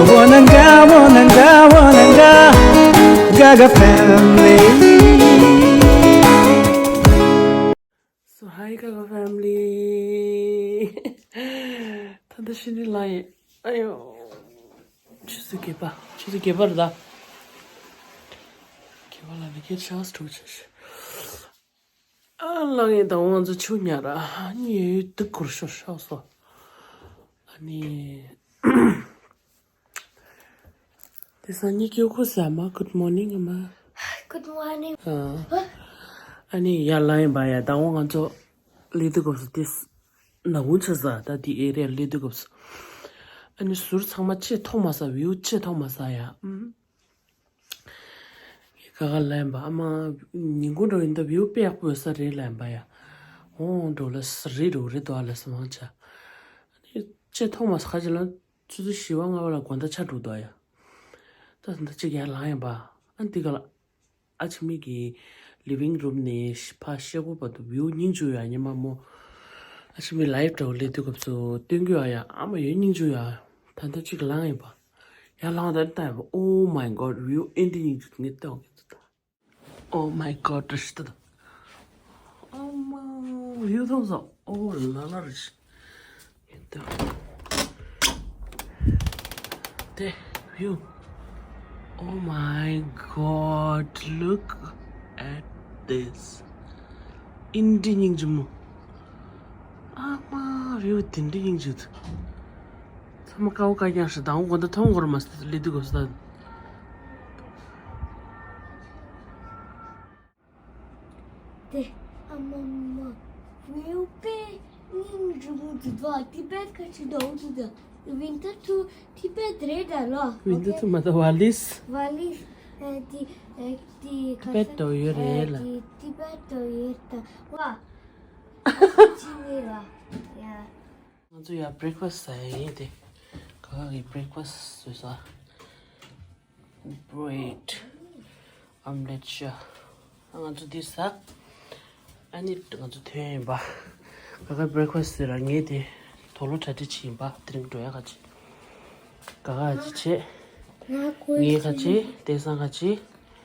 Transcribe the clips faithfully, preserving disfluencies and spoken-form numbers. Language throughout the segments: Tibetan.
Wananga, wananga, wananga, Gaga family. So hi Gaga family. ད་ལྟ་ཕྱི་ནས་ལངས་ཡིན། ཨ་ཡོ། ཆུ་ཚོད་བརྒྱད་པ། ཆུ་ཚོད་བརྒྱད་པ་རེད་ད། བརྒྱད་པ་ལ་ནི་ཁྱེད་ཆགས་སུ་འགྲོ་ཆེ་ཤི། ཨ་ལངས་ཡིན་ད། འོང་ང་ཚོ་ཆུ་ཉར་ར། ཨ་ནི་ཡོད་དུ་གུར་ཤོར་ཤོར་སོ། ཨ་ནི། དེ་སང་ཉིན་སྐྱོ་ཁུ་ཟ་མ། Good morning ཨ་མ། Good morning. ཨ་ནི་ཡར་ལངས་ཡིན་པ་ཡ། ད་འོང་ང་ཚོ་ལི་དུ་གོབ་སུ་དེ་ནག་ཁུང་ཆ་ཟ། ད་དེ་ཨེ་རི་ཡ་ལི་དུ་གོབ་སུ། ཨ་ནི་ཟུར་ཚང་མ་ཅེ་ཐོག་མ་ཟ། བིའུ་ཅེ་ཐོག་མ་ཟ་ཡ། ཨམ། ག་ག་ལ་ཡིན་པ། ཨ་མ་ཉིན་གུང་འགྲོ་ཡིན་ད། བིའུ་དཔེ་ཡག་པོ་ཡོད་ས་རེད་ལ་ཡིན་པ་ཡ། འོང་འགྲོ་ལ་ས་རེད་འགྲོ་རེད་དོ་ཨ་ལ་ས་མང་ཆ། ཨ་ནི་ཅེ་ཐོག་མ་ཟ་ཁ་ཅེ་ལ། ཆུ་ཚོད་བཞི་པ་ལྔ་པ་ལ་དགོང་དག་ཆ་དྲུག་འདུག་ཡ། ད་ད་ཅིག་ཡར་ལངས་ཡིན་པ། ཨ་འདི་ག་ལ། ཨ་ཕྱི་མིག་གི་living room ནས་ཕ་ཤེལ་སྒོ་བར་དུ་view་སྙིང་རྗེ་ཡ། ཉི་མ་མོ། ཨ་ཕྱི་མིག་live་འདྲ་བོ་ལས་དུས་སྐབས་སུ་སྟོན་གྱི་ཡ། ཡ་ཨ་མ་ཡོད་སྙིང་རྗེ་ཡ། ད་ད་ཅིག་ལངས་ཡིན་པ། ཡར་ལངས་ད་ལྟ་ཡིན་པ། Oh my God, view་ཨེ་འདི་སྙིང་རྗེ་ངས་ལྟ་བ་གི་འདུག་ད། Oh my God རེ་ཞིག་ད། Oh my view མཐོང་སོང་། Oh ལ་ལ་རེ་ཞིག་དེ་view. Oh my God, look at this. ཨིན་དྲི་སྙིང་རྗེ་མོ། ཨ་མ་view་དེ་འདྲ་སྙིང་རྗེ་འདུག་ཚང་མ་ཀའོ་ཀ་རྐྱང་ཞིག་དང་གོ་ད་མཐོང་གོ་ར་མ་སི་ལི་དུ་གོ་ས་ད། དེ་ཨ་མ་མ། view་དཔེ་སྙིང་རྗེ་མོ་འདུག་པ། Tibet་ཁ་ཆུ་ཟླ་བོ་འདུག་ད། Winter to Tibet་རེད་ད་ལོ། Winter to མ་ད་ཝ་ལིས། ཝ་ལིས། ཨ་དེ་ཨ་དེ་ཁ་Tibet་ཆུ་འགྲོ་ཡོད་རེད་ལ། ཨ་དེ་Tibet་འགྲོ་ཡོད་ད་ཝ། ཨ་ཅི་ནི་ལ་ཡ། ང་ཚོ་ཡ་breakfast་ཟ་ཡ་ཡིན་ཏེ། ག་ག་གི་breakfast་བཟོས་ས། Bread, omelette་ཤ། ང་ཚོ་འདི་ཟ། ཨ་ནི་ང་ཚོ་ཐོན་ཡིན་པ། ག་ག་breakfast་ཟེར་ར་ངས་དེ་དོ་ལོ་གྲ་སྒྲིག་བྱེད་ཡིན་པ། དེ་རིང་འགྲོ་ཡ་ག་ཅི། ག་ག་ཅི་བྱེད། ང་ཁོའི་ངས་ག་ཅི། བསྟན་སང་ག་ཅི།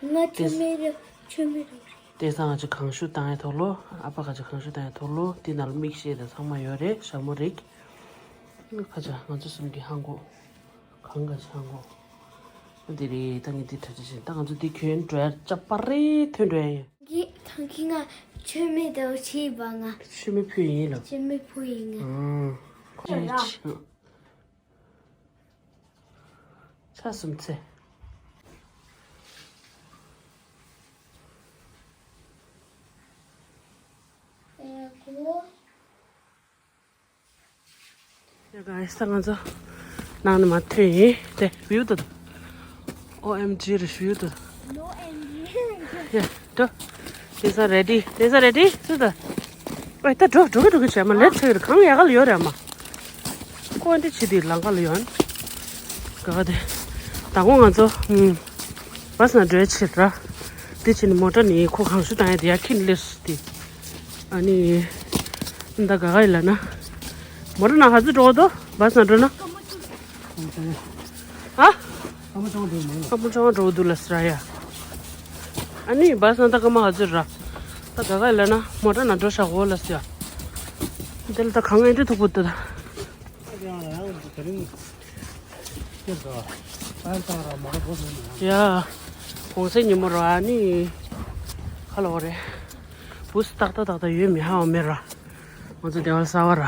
ང་ཆུ་མེད་རེད། ཆུ་མེད་རེད། བསྟན་སང་ག་ཅི་གང་ཞུ་བཏང་ཡ་དོ་ལོ། ཨ་ཕ་ག་ཅི་གང་ཞུ་བཏང་ཡ་དོ་ལོ། དེ་ནང་ལ་མིག་ཤེལ་དང་ཚང་མ་ཡོད་རེད། ཞྭ་མོ་རིགས། ཁ་ཆ་ང་ཚོ་གསུམ་གྱི་ཧང་གོ། གང་ག་ཆང་གོ། འདི་རེད། ད་ངས་འདི་གྲ་སྒྲིག་བྱས། ད་ང་ཚོ་འདི་གྱོན་འགྲོ་ཡ་ཅབ་པ་རེད། ཐོན་འགྲོ་ཡ་ཡིན། གི་ཐང་གི་ང་ཆོས་མེད་དུ་ཆེས་པ་ང་། ཆོས་མེད་ཕུ་ཡིན་ལ། ཆོས་མེད་ཕུ་ཡིན་ང་། ཨང་། ཁོ་ཡིན་ཆི། ཆ་སུམ་ཚེ། ཨེ་གོ། ཡ་ག་ས་ང་ཚོ་ནང་ནས་མ་ཐོན་ཡིན་ཏེ། བིའུ་ཏོ། ཨོ་ཨེམ་ཇི་རེ་བིའུ་ཏོ། ཡ་འགྲོ། དེ་ས་རེ་ཌི། དེ་ས་རེ་ཌི་སུ་ད། ཨོ་ད་འགྲོ་འགྲོ་གི་འགྲོ་གི་བྱས་མ་ལེ་ཚོད་གང་ཡག་ག་ལ་ཡོད་རེད་མ། ཀོ་འདི་ཆི་དེ་ལང་ག་ལ་ཡོད། ག་ག་དེ། ད་གོ་ང་ཚོ་ཨུམ། བ་སི་ན་འགྲོ་ཡ་ཆེ་ར། དེ་ཕྱིན་མོ་ཊ་ནི་ཁོ་གང་ཞུ་བཏང་ཡ་དེ་ཡ་ཁྱི་ནི་ལེ་སུ་དེ། ཨ་ནི། ད་ག་ག་ཡིན་ལ་ན། མོ་ཊ་ན་ཧ་ཙི་འགྲོ་དོ་བ་སི་ན་འགྲོ་ན། ཨ། ཀ་མོ་ཅང་འགྲོ་མ་ཡོང་། ཀ་མོ་ཅང་འགྲོ་འདུག་ལ་སི་ར་ཡ། ཨ་ནི་བ་སི་ན་ད་ཀ་མ་ཧ་ཙི་ར། ད་ག་ག་ཡིན་ལ་ན་མོ་ཊ་ན་འགྲོ་ཤག་གོ་ལ་སི་ཡ། དེ་ལ་ད་གང་ཨེ་འདྲ་ཐུག་པོ་ཏུ་ད། ཡ། གོང་ཚེས་ཉིན་མོ་ར་ཨ་ནི། ཁ་ལོ་རེད། བུ་སི་ཏག་ཏག་ཏག་ཏག་ཡོད་མི་ཧ་བ་མེད་ར། ང་ཚོ་སྡེ་བ་གསར་བ་ར།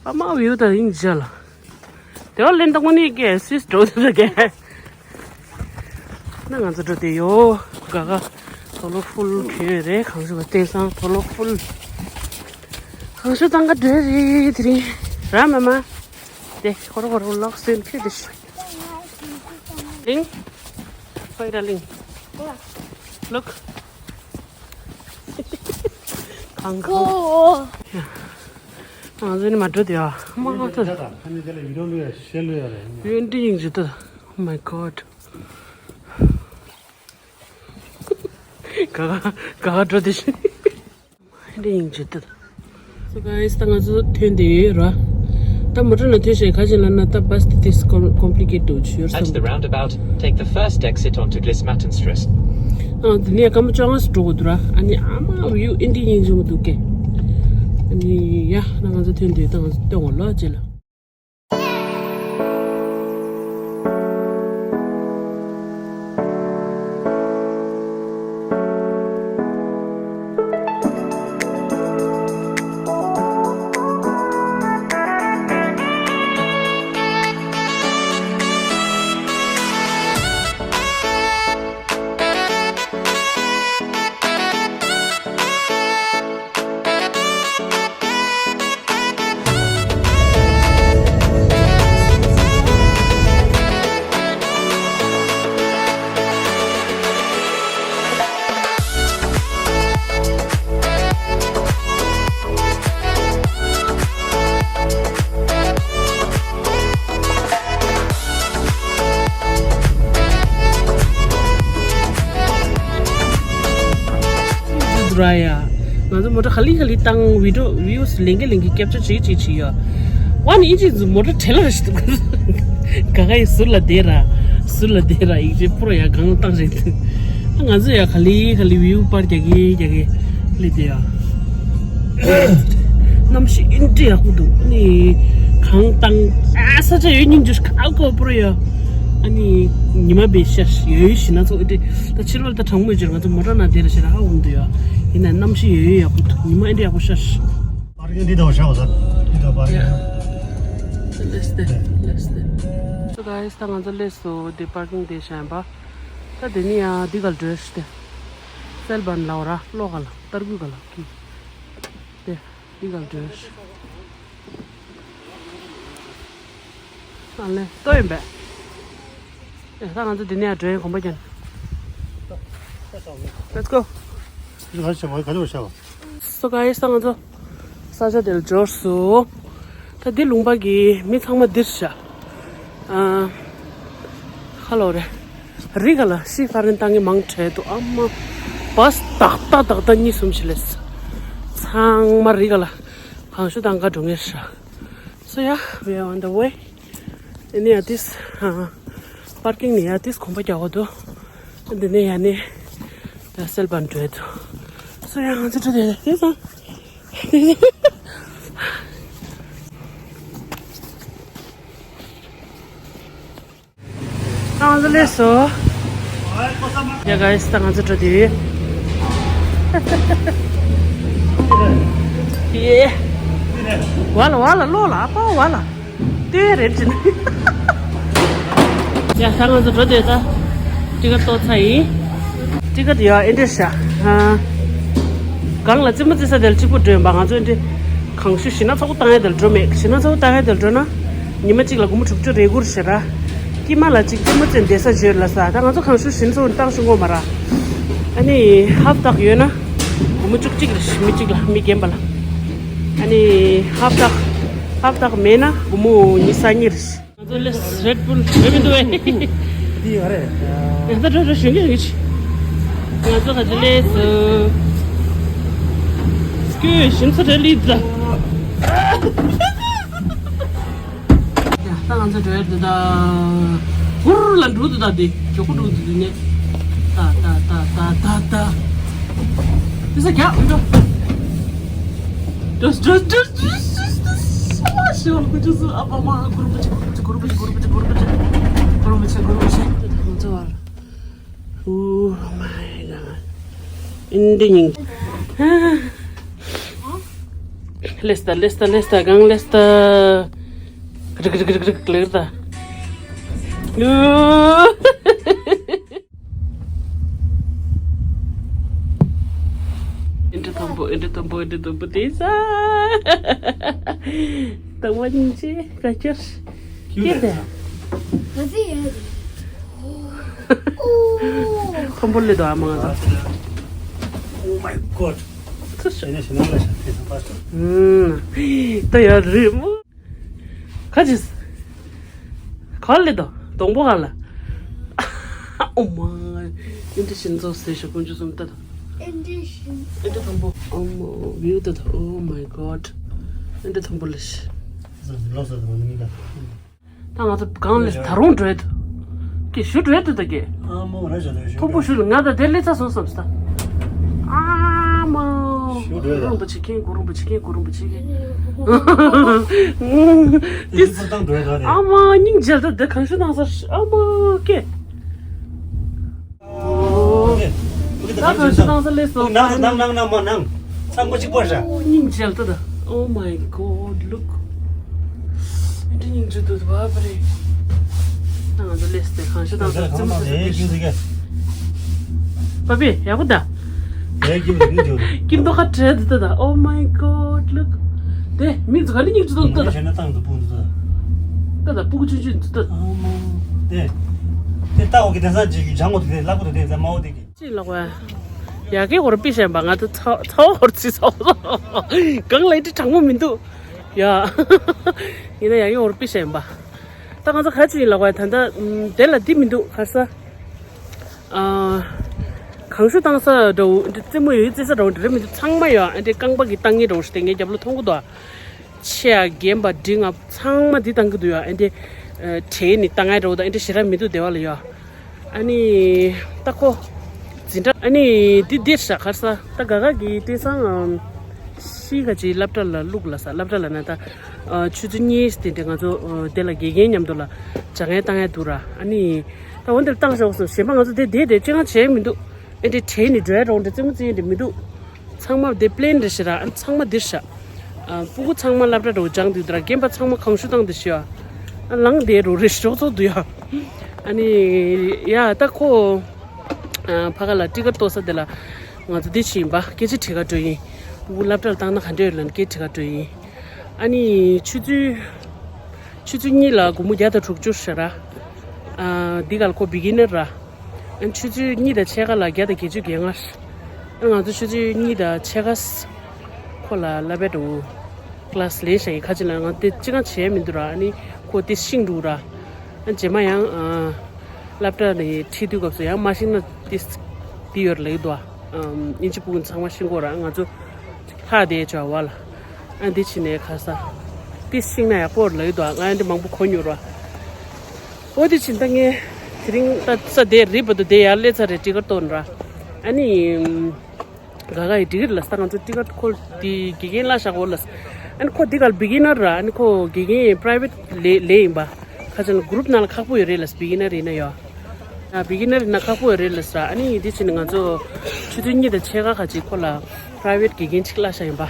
ཨ་མ་བིའུ་ད་ཡིན་ཇ་ལ། སྡེ་བ་ལེན་ད་ངོ་ནི་ཀེ་སིས་འགྲོ་དུ་ད་ཀེ། ན་ང་ཚོ་འགྲོ་དེ་ཡོ། ག་ག་དོ་ལོ་ཕུལ་ཁྱོད་རེད། གང་ཞུ་བ་བསྟན་སང་དོ་ལོ་ཕུལ། གང་ཞུ་ཙང་ག་འདྲ་རེད་དེ་རིང་། ར་མ་མ། དེ་ཁོ་ར་ཁོ་ར་ལོག་སེན་ཁྱོད་དེ་ཤི། ལིང་། ཁོའི་ར་ལིང་། Look. གང་གང་། ང་ཚོ་ནི་མ་འགྲོ་དེ་ཨ། མ་ང་ཚོ། ཡོན་ཏི་ཡིན་ཇི་ཏུ། Oh my God. ག་ག་ག་ག་འགྲོ་དེ་ཤི། འདི་ཡིན་ཇི་ཏུ། So guys, ད་ང་ཚོ་ཐོན་དེ་ཡོད་ར། ད་མོ་ཊ་ནང་ཐོན་བྱས་ག་ཅིག་ལབ་ན། ད་བྷ་སི་དེ་ཏིས་ཀོམ་པི་ལི་ཀེ་ཊི་འདྲ་བྱས་ཡོད་At the བསམ། Roundabout, take the first exit onto Glismattensrust. ཨ་དེ་ནས་སྐར་མ་བཅོ་ལྔ་ཙམ་འགྲོ་དགོས་འདུག་ར། ཨ་ནི་ཨ་མ་བིའུ་ཨེ་འདྲའི་སྙིང་རྗེ་མོ་འདུག་གས། ཨ་ནི་ཡ་ད་ང་ཚོ་ཐོན་དུས་ད་ང་ཚོ་སྟོན་དགོས་ལོ་ཅེ་ལ། ར་ཡ། ང་ཚོ་མོ་ཊ་ག་ལེ་ག་ལེ་བཏང་། བི་ཌི་ཡོ་བིའུ་ལེན་གི་ལེན་གི་ཀེབ་ཅར་བྱེད་ཀྱི་བྱེད་ཀྱི་ཡོད། ཝ་ནི་ཨིན་ཇི་ཚོ་མོ་ཊ་བྲེལ་ལ་རེ་ཞིག་འདུག་ག་ག་ཡི་ཟུར་ལ་བསྡད་ར། ཟུར་ལ་བསྡད་ར། ཡིག་ཆ་ཕུར་ཡ་སྒང་ལ་བཏང་རེད་འདུག་ང་ཚོ་ཡ་ག་ལེ་ག་ལེ་བིའུ་པར་རྒྱག་གི་རྒྱག་གི་ལི་དེ་ཡ། གནམ་གཤིས་ཨིན་ཏྲི་ཡག་པོ་འདུག་ནི་གང་བཏང་ཨ་ས་ཆ་ཡོད་སྙིང་རྗེ་ཁ་ཁོ་པོ་རེད་ཡ། ཨ་ནི་ཉི་མ་བེ་ཤ་ཡོད་ཤི་ན་ཚོ་ཨེ་ཏྲི་ད་ཕྱི་ལོགས་ད་གྲང་མོ་ཅིག་ང་ཚོ་མོ་ཊ་ནང་བསྡད་ར་ཤི་ར་ཧ་འུམ་འདུག་ཡ། ཡིན་ན་གནམ་གཤིས་ཡོད་ཡོད་ཡག་པོ་འདུག་ཉི་མ་ཨེ་ཏྲི་ཡག་པོ་ཤ་ཤི། པར་ཀིང་འདི་དང་ཤ་བ་ས་འདི་དང་པར་ཀིང་། Let's stay, let's stay. So guys, ད་ང་ཚོ་སླེབས་སོང་། འདི་པར་ཀིང་དེ་ཤ་ཡིན་པ། ད་དེ་ནི་ཡ་འདི་ག་ལ་འགྲོ་ཤི་སྟེ། སེལ་བན་ལའོ་ར་ལོ་ག་ལ་ཏར་གུ་ག་ལ་ཀི། དེ། འདི་ག་འདྲ། ཨ་ལེ་ལྟོ་ཡིན་པས། ཨེ་ད་ང་ཚོ་འདི་ནས་འགྲོ་ཡིན་གོམ་པ་རྒྱབ། Let's go. ག་ཚོད་བྱ་བ་ག་ཚོད་བྱ་བ། So guys, ད་ང་ཚོ་ས་ཆ་དེར་འབྱོར་སོང་། ད་འདི་ལུང་པ་གི་མི་ཚང་མ་འདིར་བཞག་ཨ། ཁ་ལོ་རེད། རི་ག་ལ་ཤི་ཧྥ་རན་ཏང་གི་མང་དྲགས་འདུག་ཨ་མ། བ་སི་ཏག་ཏག་ཏག་ཏག་གཉིས་གསུམ་ཞིག་སླེབས། ཚང་མ་རི་ག་ལ་གང་ཤུ་དང་ག་འགྲོ་ངེས་ཤག So yeah, we are on the way. ཨ་ནི་ཡ་ཏིས་པར་ཀིང་ནི་ཡ་ཏིས་གོམ་པ་རྒྱག་གོ་འདུག་འདི་ནས་ཡ་ནི་ད་སེལ་བན་འགྲོ་འདུག So yeah, ང་ཚོ་འགྲོ་དེ་དེ་སང་། ང་ཚོ་སླེབས་སོང་། Yeah guys, ད་ང་ཚོ་འགྲོ་དུས། ཡེ། ཝ་ལ་ཝ་ལ་ལོ་ལ་ཨ་ཕ་ཝ་ལ། ལྟོས་རེད་ཅིན། Yeah, ད་ང་ཚོ་འགྲོ་དུས་ད། ཊི་ཀེ་ཊི་ཏོ་ཚ་ཡིན། ཊི་ཀེ་ཊི་ཡ་ཨེ་འདྲ་ཤ། ཨ། གང་ལ་རྩེད་མོ་རྩེ་ས་དེ་ལ་གཅིག་པུ་འགྲོ་ཡིན་པ། ང་ཚོ་ཨེ་འདྲ་གང་ཤུ་ཞི་ན་ཚོགས་བཏང་ཡ་དེ་ལ་འགྲོ་མེད། ཞི་ན་ཚོགས་བཏང་ཡ་དེ་ལ་འགྲོ་ན། ཉི་མ་གཅིག་ལ་སྒོར་མོ་དྲུག་ཅུ་རེ་སྒོར་ཞེ་ར། ཀྱི་མ་ལ་གཅིག་རྩེད་མོ་རྩེ་བསྡད་ས་བརྗོད་ལ་ས། ད་ང་ཚོ་གང་ཤུ་ཞི་ན་ཚོགས་བཏང་ཤུ་གོ་མ་ར། ཨ་ནི་ཧབ་སྟག་ཡོད་ན། སྒོར་མོ་བཅུ་གཅིག་རེ་མི་གཅིག་ལ་མི་རྒན་པ་ལ། ཨ་ནི་ཧབ་སྟག་ཧབ་སྟག་མེད་ན་སྒོར་མོ་ཉི་ཤུ་རྩ་གཉིས་རེ། ང་ཚོ་ལས་རེད་བུལ་རེད་མི་འདུག་ཨེ། འདི་ཡོད་རེད། ཡང་ད་འགྲོ་འགྲོ་ཞུ་གི་ཞུ་གི་ཆི། ང་ཚོ་ག་ཚོད་ལས་སོ། སྐྱོ་ཞིམ་ཚ་རེད་ལི་ཛ། ཡ་ད་ང་ཚོ་འགྲོ་ཡ་འདི་ད། གུར་ལ་འགྲོ་འདི་ད་འདི་མགྱོགས་པོ་འགྲོ་འདི་འདི་ནས། ད་ད་ད་ད་ད་ད། འདི་ས་རྒྱག་འགྲོ། འགྲོ་འགྲོ་འགྲོ། Oh my god. In the ning. Lesta, lesta, lesta, gang lesta. Krik, krik, krik, krik, lesta. ཨེ་འདྲ་དང་པོ། ཨེ་འདྲ་དང་པོ། ཨེ་འདྲ་དང་པོ་དེ་ས། དང་པོ་ཉིན་ཅི་ག་ཁྱེར། ཁྱེར་ཏེ། ཁམ་པོ་ལེ་དོ་ཨ་མ་ང་ཚོ། Oh my god. ཚུར་ཤོག་ཨ་ནི་ཞེ་ནང་ལ་ཤ་ཐེ་ས་པ་སོ། ཨུམ། ད་ཡ་རི་མོ། ཁ་ཅིག་ག་ལེ་དང་སྡོང་པོ་ག་ལ། ཨོ་མ། ཨེ་འདྲ་ཞིག་ཚོགས་ཟེར་ཞོག་དཀོན་མཆོག་གསུམ་ལྟ་དང་། ཨེ་འདྲ་ཞིག་ཨེ་འདྲ་དང་པོ། ཨོ་མ། བིའུ་ལྟ་དང་། Oh my god. ཨེ་འདྲ་དང་པོ་ལ་ཤི། ལོ་སོ་དང་མི་ལ། ད་ང་ཚོ་གང་ལས་ད་རུང་འགྲོ་ཡ་འདུག་ཀྱེ་ཞུ་འགྲོ་ཡ་འདུག་ད་ཀྱེ། ཨ་མོ་རེ་བྱ་དོ་ཞུ། ཐུམ་བུ་ཞུ་ལ་ང་ད་དེ་ལས་ཚ་སོང་བསམ་སྟ། ཨ་མ། ཞུ་འགྲོ་ཡ། གུ་རུམ་པ་བྱེད་མཁན་གུ་རུམ་པ་བྱེད་མཁན་གུ་རུམ་པ་བྱེད་མཁན། དེ་ཚོ་བཏང་འགྲོ་ཡ་ད་རེད། ཨ་མ་སྙིང་རྗེ་ད་དེ་གང་ཤུ་བཏང་ས་ཨ་མ་ཀྱེ། ད་གང་ཤུ་བཏང་ས་ལས་སོང་། ནང་ནང་ནང་ནང་མ་ནང་། ཚང་མ་གཅིག་པ་ར། སྙིང་རྗེ་ད་ད། Oh my God, look. འདི་སྙིང་རྗེ་འདུག་བ་པ་རེད། ང་ཚོ་ལས་སྟེ་གང་ཤུ་དང་ཚོ་རྩེད་མོ་རྩེ་ཟེར་གྱི་འདུག་པ་པི་ཡག་པོ་ད། ཡག་གི་འདུག་སྙིང་རྗེ་འདུག་ཀིམ་ཏོ་ཁ་བྲལ་འདུག་ད། Oh my God, look. དེ་མི་ཚོ་ག་ལ་སྙིང་རྗེ་འདུག་ད། ད་ད་སྤུ་གུ་ཆུང་ཆུང་འདུག་ད། དེ་དེ་ལྟ་འོ་གི་དེང་སང་ཅིག་ལྗང་མོ་དེ་ལག་པ་དེ་དེ་ཚ་མ་འོ་དེ་གི་ཅི་ལག་པ། ཡ་གི་འོར་པི་ཤན་པ་ང་ཚོ་ཚ་ཚ་འོར་ཚི་ཚ་འོ། གང་ལ་ཡིན་དྲི་གྲང་མོ་མི་འདུག་ཡ། ཡིན་ན་ཡ་གི་འོར་པི་ཤན་པ། ད་ང་ཚོ་ག་ཅི་ཡིན་ལག་པ་ད་ལྟ་དེ་ལ་འདི་མི་འདུག་ག་ས། གང་ཤུ་བཏང་ས་འདྲ་བོ་འདི་རྩེད་མོ་ཡོད་རྩེ་ས་འདྲ་བོ་འདི་རེད་མི་འདུག་ཚང་མ་ཡོད་ཨ་འདྲེ་རྐང་པ་གི་བཏང་ངེས་འདྲ་བོ་ཞིག་དེ་ངའི་རྒྱབ་ལོ་མཐོང་གི་འདུག་ཆེ་ཡ་རྒན་པ་འབྲིང་ང་ཚང་མ་འདི་བཏང་གི་འདུག་ཡ། ཨེ་འདྲེ་བྲེས་ནི་བཏང་ཡ་འདྲ་བོ་དང་ཨེ་འདྲེ་ཞེ་དྲག་མི་འདུག་སྡེ་བ་ལ་ཡ། ཨ་ནི་ད་ཁོ་འཛིན་གྲྭ་ཨ་ནི་འདི་འདིར་ཤ་ཁར་ས་ད་ག་ག་གི་དེང་སང་ཤི་ག་ཅི་སློབ་གྲྭ་ལ་བླུག་ལ་ས་སློབ་གྲྭ་ལ་ན་ད་ཆུ་ཚོད་གཉིས་དེ་འདྲ་ང་ཚོ་དེ་ལ་དགེ་རྒན་མཉམ་དུ་ལ་སྦྱང་ཡ་བཏང་ཡ་འདུག་ར། ཨ་ནི་ད་འོན་དེར་བཏང་ཤོག་སོ་གཞན་པ་ང་ཚོ་དེ་དེ་དེ་ཅི་གང་བྱས་མི་འདུག་ཨེ་འདྲེ་བྲེས་ནི་འགྲོ་ཡ་རོང་འདྲེ་རྩེད་མོ་རྩེ་ཡ་འདྲེ་མི་འདུག་ཚང་མ་དེ་པི་ལེན་རེད་ཤི་ར། ཨ་ཚང་མ་འདིར་ཤ། ཨ་སྤུ་གུ་ཚང་མ་སློབ་གྲྭ་འགྲོ་སྦྱང་དུས་དུ་ར་རྒན་པ་ཚང་མ་གང་ཤུ་བཏང་དུ་ཤི་ཡ། ཨ་ལངས་དེ་རོ་རེ་ཤོག་ཚོགས་དུ་ཡ། ཨ་ནི་ཡ་ད་ཁོ་ཨ་ཕ་ག་ལ་ཊི་ཀར་གཏོང་ས་དེ་ལ་ང་ཚོ་འདི་ཕྱིན་པ་སྐད་ཆ་དྲི་ག་འགྲོ་ཡིན། སྤུ་གུ་སློབ་གྲྭ་ལ་བཏང་ན་ག་འདྲ་ཡོད་ལ་སྐད་དྲི་ག་འགྲོ་ཡིན། ཨ་ནི་ཆུ་ཚོད་ཆུ་ཚོད་གཉིས་ལ་སྒོར་མོ་བརྒྱ་དང་དྲུག་ཅུ་ཤ་ར། ཨ་འདི་ག་ལ་ཁོ་བི་གི་ནར་ར། ཨ་ཆུ་ཚོད་གཉིས་དང་ཕྱེད་ཀ་ལ་བརྒྱ་དང་བརྒྱད་ཅུ་གྱ་ལྔ། ཨ་ང་ཚོ་ཆུ་ཚོད་གཉིས་དང་ཕྱེད་ཀ་ཁོ་ལ་བསླབ་པའི་འགྲོ། ཀི་ལ་སི་ལེན་བཞག་ཡིན་ཁ་ཅིག་ལ་ང་དེ་ཅི་གང་བྱས་མི་འདུག་ར། ཨ་ནི་ཁོ་དེ་ཤིང་འདུག་ར། ཨ་རྗེས་མ་ཡང་ཨ་སློབ་གྲྭ་ནས་ཁྲིད་དུས་སྐབས་སུ་ཡང་མ་ཤིང་ན་དེ་དེ་ཡོད་ལེགས་འདུག་ཨ་ཨིན་ཇི་སྤུ་གུ་ཚང་མ་ཤིང་གོ་ར། ང་ཚོ་ལྷག་བསྡད་བྱ་བ་ལ། ཨ་འདི་ཕྱི་ནས་ཁ་ས། ཏི་ཤིང་ན་ཡག་པོ་ལོས་དོ་ང་འདི་མང་པོ་གོ་མྱོང་ར། ཨོ་དེ་ཕྱིན་ད་ངས་དེ་རིང་ད་ས་དེ་རིབ་པ་དུ་དེ་ཡར་སླེབས་ཚར་རེད་ཊི་ཀར་གཏོང་ར། ཨ་ནི་ག་ག་ཡི་ཊི་ཀར་ལ་ས་ང་ཚོ་ཊི་ཀར་ཁོ་དེ་དགེ་རྒན་ལ་ཤག་འོ་ལ། ཨ་ནི་ཁོ་དེ་ག་ལ་བི་གི་ནར་ར། ཨ་ནི་ཁོ་དགེ་རྒན་པ་རའི་ཝེ་ཊི་ལས་ལས་ཡིན་པ། ཁ་ཆེ་ན་གུ་རུབ་ནང་ལ་ཁག་པོ་ཡོད་རེད་ལ་བི་གི་ནར་ཡིན་ན་ཡོད། ཨ་བི་གི་ནར་ཡིན་ན་ཁག་པོ་ཡོད་རེད་ལ་ས། ཨ་ནི་དེ་ཕྱིན་ང་ཚོ་ཆུ་ཚོད་གཉིས་དང་ཕྱེད་ཀ་ཁ་ཅིག་ཁོ་ལ་པ་རའི་ཝེ་ཊི་དགེ་རྒན་ཅིག་བསླབ་བཞག་ཡིན་པ།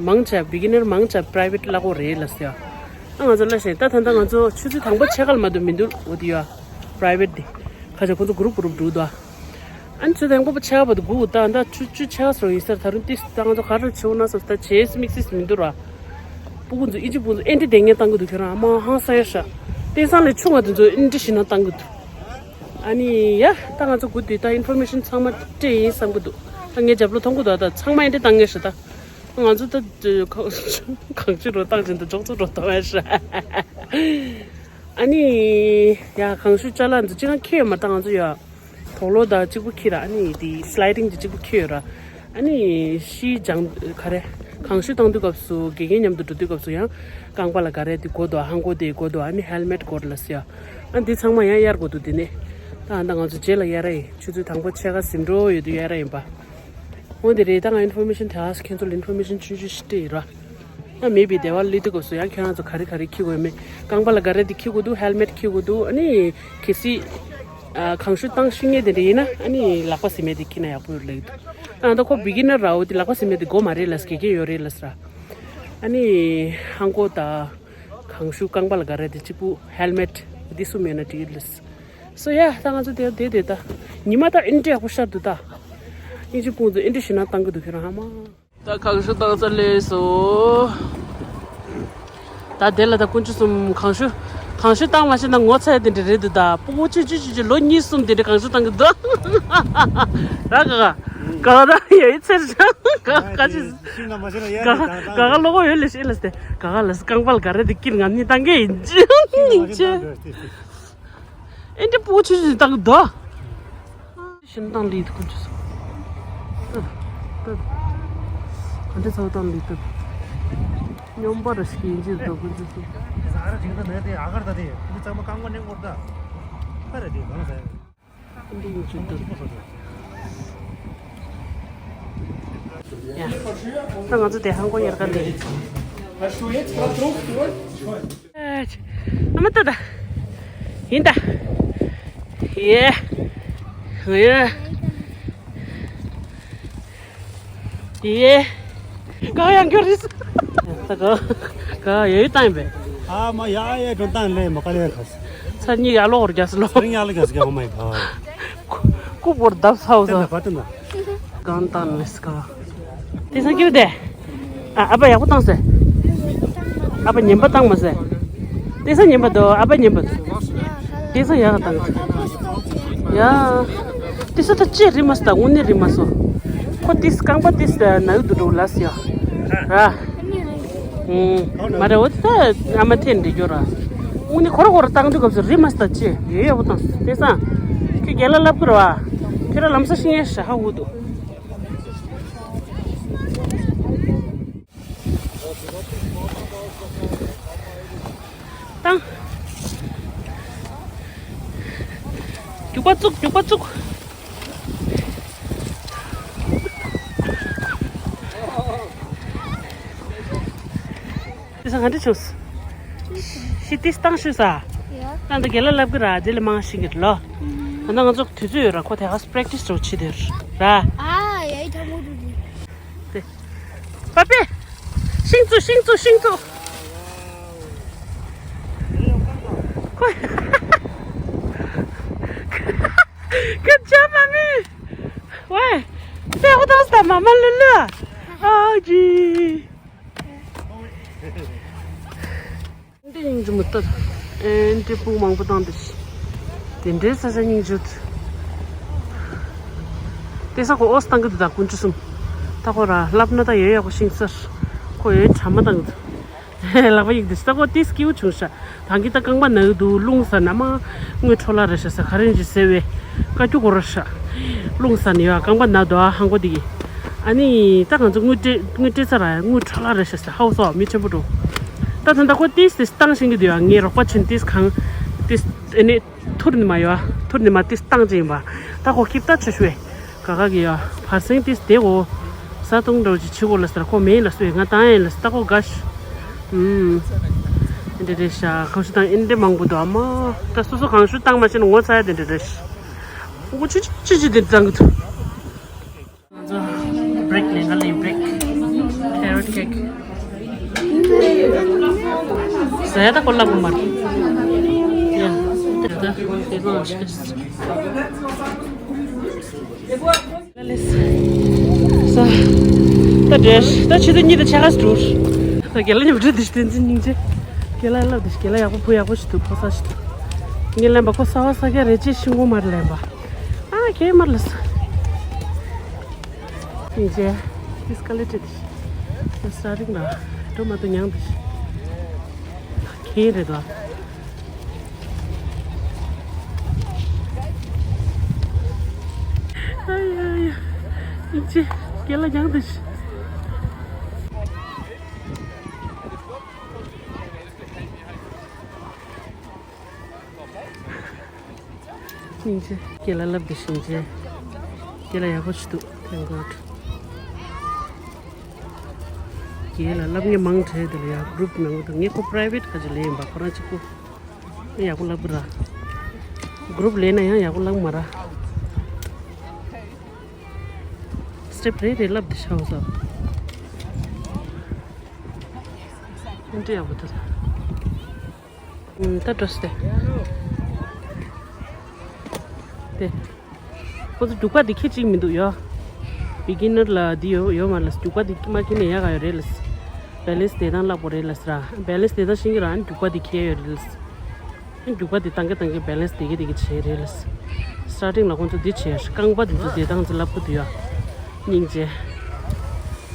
མང་ཆེ་བི་གི་ནར་མང་ཆེ་པ་རའི་ཝེ་ཊི་བསླབ་ཀྱི་ཡོད་རེད་ལ་ས། ཨ་ང་ཚོ་བསླབ་བཞག་ཡིན། ད་ད་ལྟ་ང་ཚོ་ཆུ་ཚོད་དང་པོ་ཕྱེད་ཀ་ལ་མ་གཏོགས་མི་འདུག་འོ་དེ་ཡོད། པ་རའི་ཝེ་ཊི་དེ་ཁ་ཆེ་ཁོ་ཚོ་གུ་རུབ་གུ་རུབ་འགྲོ་འདུག་ཨ་ནི་ཆུ་ཚོད་དང་པོ་ཕྱེད་ཀ་བར་དུ་སྒུག་ད་ད་ཆུ་ཆུ་ཕྱེད་ཀ་སོང་ཡིན་ཟེར། ད་རུང་ཏིས་ད་ང་ཚོ་ག་རེ་བྱེད་འོ་ན་སོ་ད་བྱེད་སི་མིག་སིས་མི་འདུག་ར། སྤུ་གུ་ཚོ་ཨིན་ཇི་སྤུ་གུ་ཚོ་ཨེ་འདྲི་དེ་ངས་བཏང་གི་འདུག་ཁྱོད་རང་ཨ་མ་ཧང་སང་ཡ་ཤ། དེང་སང་ལས་ཆུང་བ་དེ་ཚོ་ཨེ་འདྲི་ཞིག་ན་བཏང་གི་འདུག་ཨ་ནི་ཡ་ད་ང་ཚོ་སྒུག་དུས་ད་ཨིན་ཕོར་མེ་ཤན་ཚང་མ་སྤྲད་ཡིན་བསམ་གི་འདུག་ད་ངའི་རྒྱབ་ལོ་མཐོང་གི་འདུག་ད་ཚང་མ་ཨེ་འདྲི་བཏང་ངེས་ཤ་ད། ང་ཚོ་ད་གང་ཅི་རོ་བཏང་བཞིན་དུ་འཇོག་ཚོ་རོ་བཏང་ཡ་ཤ། ཨ་ནི་ཡ་གང་ཤུ་ཅ་ལག་འདི་ཅི་གང་ཁྱེར་ཡོད་མ་ད་ང་ཚོ་ཡ། དོག་ལོ་དང་གཅིག་པུ་ཁྱེར་ར། ཨ་ནི་དེ་སི་ལའི་ཌིང་དེ་གཅིག་པུ་ཁྱེར་ཡོད་ར། ཨ་ནི་ཤི་སྦྱང་ག་རེ། གང་ཤུ་བཏང་དུས་སྐབས་སུ་དགེ་རྒན་མཉམ་དུ་འགྲོ་དུས་སྐབས་སུ་ཡང་རྐང་པ་ལ་ག་རེ་དེ་དགོས་འདུག་ཧང་གོ་དེ་དགོས་འདུག་ཨ་ནི་ཧེལ་མེཊ་དགོས་རེད་ལ་ཟེར་ཡ། ཨ་འདི་ཚང་མ་ཡང་གཡར་དགོས་འདུག་དེ་ནས་ད་ཨ་ད་ང་ཚོ་རྗེས་ལ་གཡར་ཡིན། ཆུ་ཚོད་དང་པོ་ཕྱེད་ཀ་ཟིན་འགྲོ་ཡོད་དུས་གཡར་ཡིན་པ། འོ་དེ་རེད། ད་ང་ཨིན་ཕོར་མེ་ཤན་དེ་ཨ་ཁྱེད་ཚོ་ལ་ཨིན་ཕོར་མེ་ཤན་ཆུང་ཆུང་ཞིག་སྤྲད་ཡིན་ར། ད་མེད་པའི་སྡེ་བ་སླེབས་དུས་སྐབས་སུ་ཡང་ཁྱེད་རང་ཚོ་ག་རེ་ག་རེ་འཁྱེར་དགོས་མེད། རྐང་པ་ལ་ག་རེ་དེ་འཁྱེར་དགོས་འདུག་ཧེལ་མེཊ་འཁྱེར་དགོས་འདུག་ཨ་ནི་གལ་སྲིད་ཨ་གང་ཤུ་བཏང་ཤེས་མཁན་དེ་འདྲ་ཡིན་ན་ཨ་ནི་ལག་པ་བཟེད་མེད་དེ་འཁྱེར་ན་ཡག་པོ་ཡོད་ལབ་ཀྱི་འདུག་ཨ་ད་ཁོ་བི་གི་ནར་ར། འོ་དེ་ལག་པ་བཟེད་མེད་དེ་དགོས་མ་རེད་ལབ། དགེ་རྒན་ཡོད་རེད་ལབ་ཟེར། ཨ་ནི་ཧང་གོ་དང་གང་ཤུ་རྐང་པ་ལ་ག་རེ་དེ་གཅིག་པུ་ཧེལ་མེཊ་དེ་གསུམ་ཡོད་ན་འགྲིག་གི་རེད་ལབ། སོ་ཡ་ད་ང་ཚོ་དེ་དེ་དེ་ད་ཉི་མ་ད་ཨེ་འདྲ་ཡག་པོ་ཤར་འདུག་ད་ཨིན་ཇི་སྤུ་གུ་ཚོ་ཨེ་འདྲ་ཞིག་ན་བཏང་གི་འདུག་ཁྱེད་རང་ཧ་མ། ད་གང་ཤུ་བཏང་ཚར་ལས་སོ། ད་དེ་ལ་ད་དཀོན་མཆོག་གསུམ་གང་ཤུ། གང་ཤུ་བཏང་མ་ཤེས་ན་ངོ་ཚ་ཡ་དེ་འདྲ་རེད་འདུག་ད་སྤུ་གུ་ཆུང་ཆུང་ཆུང་ཆུང་ལོ་གཉིས་གསུམ་དེ་འདྲ་གང་ཤུ་བཏང་གི་འདུག་ད་ག་ག་ག་ག་ད་ཡ་ཡི་ཚེར་ཤ་ག་ག་ཅི་ག་ག་ག་ག་ལོ་གོ་ཡོད་ལེ་ཤེས་ལ་སྟེ་ག་ག་ལ་སི་རྐང་པ་ལ་ག་རེ་དེ་ཀིར་ང་ནི་བཏང་གི་ཡིན་ཅི་ཅི། ཨེ་འདྲ་སྤུ་གུ་ཆུང་ཆུང་བཏང་གི་འདུག་ཤིན་ཏང་ལི་ཐུག་ཅུ་སོང་། ཏབ་ཏབ། ག་འདྲ་ཚ་བོ་བཏང་ལི་ཏབ། སྙོམས་པར་སྐྱེ་འཇིག་ཏུ་ཀུན་ཏུ་སོང་། ཨ་ར་ཅིག་ད་ནས་དེ་ཨ་གར་ད་དེ་མི་ཚང་མ་རྐང་པ་གནོན་སྐོར་ད། ཨ་ར་དེ་གང་ཟེར། ཀུན་ཏུ་ཀུན་ཏུ། ཡ། ད་ང་ཚོ་དེ་ཧང་གོ་ཡར་ག་ལེ། ཨ་མ་ཏོ་ད། ཡིན་ད། ཡེ། ཡེ། ཡེ། ག་ཡང་གྱོ་རིས། ད་ག་ག་ཡོད་བཏང་བས། ཨ་མ་ཡ་ཡ་འགྲོ་བཏང་ལེ་མ་ག་ལེ་ཁ། ཚར་གཉིས་ཡ་ལོག་རྒྱ་སི་ལོ། ཚར་གཉིས་ཡ་ལོག་རྒྱ་སི་ག་ཧོ་མའི་ག། ཀུ་བོར་བརྡབ་ཚ་བོ་ད། ཏན་ད་པ་ཏན་ད། གང་བཏང་ནས་ག། དེ་སང་སྐྱིད་དེ། ཨ་ཨ་ཕ་ཡག་པོ་བཏང་ཟེར། ཨ་ཕ་ཉན་པ་བཏང་མ་ཟེར། དེ་སང་ཉན་པ་འདུག་ཨ་ཕ་ཉན་པ་འདུག་དེ་སང་ཡག་བཏང་། ཡ། དེ་སང་ད་ཅི་རི་མ་སོང་ད་དངོས་གནས་རི་མ་སོང་། ཁོ་དེ་རྐང་པ་དེ་ན་ཡུ་དུ་འགྲོ་ལ་སི་ཡ། ར། ཨུམ། མ་རེད་འོ་ད་ཨ་མ་འཐེན་འདྲི་རྒྱུ་ར། དངོས་གནས་ཁོ་ར་ཁོ་ར་བཏང་དུས་སྐབས་སུ་རི་མ་སོང་ད་ཅི་ཡོད་ཡག་པོ་བཏང་སོང་དེ་སང་། ཁྱོད་རྒན་ལགས་ལབ་གི་ར་བ། ཁྱོད་ར་ལམ་སང་ཤི་ངེས་ཤ་ཧ་འུ་འདུག་བཏང་། རྒྱུག་པ་བཙུགས། རྒྱུག་པ་བཙུགས། དེ་ས་ག་འདྲ་བྱུང་། ཤི་ཏིས་བཏང་ཤུ་ས། ཡ། ད་འདི་རྒན་ལགས་ལབ་གི་ར་དེ་ལས་མང་ཤི་གི་རེད་ལོ། ད་ལྟ་ང་ཚོ་དུས་ཚོད་ཡོད་ར་ཁོ་དེ་ག་སི་པེ་རེག་ཊི་སི་འགྲོ་ཆི་དེ་ར། ཨ་ཡ་ཡི་ཐ་མོ་དུ་དུ། དེ། པ་པེ། ཤིང་བཙུགས། ཤིང་བཙུགས། ཤིང་བཙུགས། ཁོ། Good job, mommy. ཝེ། སེ་ཧོ་ཏོ་སྟ་མ་མ་ལུ་ལུ། ཨོ་ཇི། འདི་སྙིང་རྗེ་མོ་ལྟ། ཨེ་འདྲའི་སྤུ་མང་པོ་བཏང་འདི། དེ་འདྲའི་ས་ཆ་སྙིང་རྗེ། དེ་ས་ཁོ་ཨོ་སི་བཏང་གི་འདུག་ད་དཀོན་མཆོག་གསུམ། ད་ཁོ་ར་ལབ་ན་ད་ཡོད་ཡག་པོ་ཤིང་སར། ཁོ་ཡོད་གྲ་མ་བཏང་གི་འདུག་ལག་པ་གཡུག་འདི་ས་ཁོ་ཏིས་སྐྱིའུ་བྱུང་ཤག་ད་གི་ད་རྐང་པ་ན་གི་འདུག་རླུང་ས་ན་མ་དངུལ་འཕྲོ་བརླག་རེད་ཤག་ས་ག་རེ་འཇི་ཟེར་བས་བཀའ་རྒྱུ་གོ་ར་ཤག་རླུང་ས་ནི་ཡ་རྐང་པ་ན་དོ་ཨ་ཧང་གོ་འདི་གི། ཨ་ནི་ད་ང་ཚོ་དངུལ་སྤྲད་དངུལ་སྤྲད་ས་ར་དངུལ་འཕྲོ་བརླག་རེད་ཤག་ས་ཧའོ་སོ་མི་ཆེན་པོ་འགྲོ། ད་ད་ད་ཁོ་ཏིས་ཏིས་བཏང་ཤིང་གི་འདུག་ཡ་ངའི་རོགས་པ་ཆེན་ཏིས་གང་ཏིས་ཨ་ནི་ཐུར་ནི་མ་ཡོ་ཐུར་ནི་མ་ཏིས་བཏང་ཅིག་ཡིན་པ་ད་ཁོ་ཁྱིབ་ད་ཆུ་ཤུ་བས་ག་ག་གི་ཡོ་བར་སེང་ཏིས་དེ་འོ་ས་སྟོང་འདྲ་བོ་ཅིག་བྱེད་དགོས་ལ་ཟེར་ཁོ་མེད་ལ་སུ་ཡི་ང་བཏང་ཡིན་ལ་ཟེར་ད་ཁོ་ག་ཤ་ཨུམ་འདི་རེད་ཤ་གང་ཤུ་བཏང་ཨིན་འདྲེ་མང་པོ་འདུག་ཨ་མ་ད་སོ་སོ་གང་ཤུ་བཏང་མ་ཤེས་ན་ངོ་ཚ་ཡ་དེ་འདྲ་རེད་ཤ་ཁོ་ཆུ་ཆུ་ཆུ་ཆུ་དེ་བཏང་གི་འདུག་ང་ཚོ་བྷི་རེག་ལེན་ག་ལེན་བྷི་རེག་ཁེ་རོ་ཊི་ཁེག་ཟ་ཡ་ད་ཁོ་ལབ་མ་རེད། ཡ་ད་དེ་གང་ཤེས། ལ་ལེ་ས། ད་འདྲེ་ད་ཆུ་ཚོད་གཉིས་དང་ཕྱེད་ཀ་ཙམ་འགྲོ། ད་རྒན་ལགས་མཉམ་འབྲེལ་དུ་བསྟན་འཛིན་སྙིང་རྗེ། རྒན་ལགས་ལབ་དུས་རྒན་ལགས་ཡག་པོ་བུ་ཡག་པོ་ཞིག་འདུག་ཕོ་གསར་ཞིག་འདུག་ངས་ལན་པ་ཁོ་གསར་པ་གསར་རྒྱག་རེད་ཅེས་ཤིང་ངོ་མར་ལན་པ། ཨ་ཁྱེད་མར་ལ་ས། སྙིང་རྗེ། ཨིས་ཀ་ལེ་ཊར་དེ། ས་རིང་ལ། འགྲོ་མ་ཐུབ་མྱངས་དེ། ཁྱེད་རེད་དོ། ཨ་ཡ་ཡ། སྙིང་རྗེ། རྒན་ལགས་མྱངས་དེ། སྙིང་རྗེ། རྒན་ལགས་ལབ་དེ་སྙིང་རྗེ། རྒན་ལགས་ཡག་པོ་ཞིག་འདུག Thank God། རྒན་ལགས་ལབ་མཁན་མང་དྲགས་དེ་ལ་ཡ་གུ་རུབ་ནང་དུ་ངས་ཁོ་པ་རའི་ཝེཊ་ཁ་ཅིག་ལས་ཡིན་པ་ཁོ་རང་གཅིག་པུ། ཡག་པོ་ལབ་གི་ར། གུ་རུབ་ལས་ན་ཡང་ཡག་པོ་ལབ་མ་ར། སི་ཊེབ་རེ་རེ་ལབ་དེ་ཤ་བོ་ས། འདི་ཡག་པོ་འདུག་ད། ད་འགྲོ་སྟེ། དེ། ཁོ་ཚོ་རྒྱུག་པ་འདི་ཁྱེད་གཅིག་མི་འདུག་ཡོ། བི་གི་ནར་ལ་འདི་ཡོ་ཡོ་མ་ལ་རྒྱུག་པ་འདི་མ་ཁྱེར་ནས་ཡག་ག་ཡོད་རེད་ལ། བེ་ལེན་སི་དེ་དང་ལབ་དགོས་རེད་ལ་ཟེར། བེ་ལེན་སི་དེ་དང་ཤེས་ཀྱི་ར་ཨ་ནི་རྒྱུག་པ་འདི་ཁྱེར་ཡོད་རེད་ལ། ཨ་ནི་རྒྱུག་པ་འདི་བཏང་གི་བཏང་གི་བེ་ལེན་སི་དེ་གི་དེ་གི་བྱས་རེད་ལ། སི་ཊར་ཊིང་ལ་ཁོང་ཚོ་འདི་བྱས་ཤག་རྐང་པ་འདི་ཚོ་བདེ་ཐང་ཚོ་ལབ་གི་འདུག་ཡ། སྙིང་རྗེ།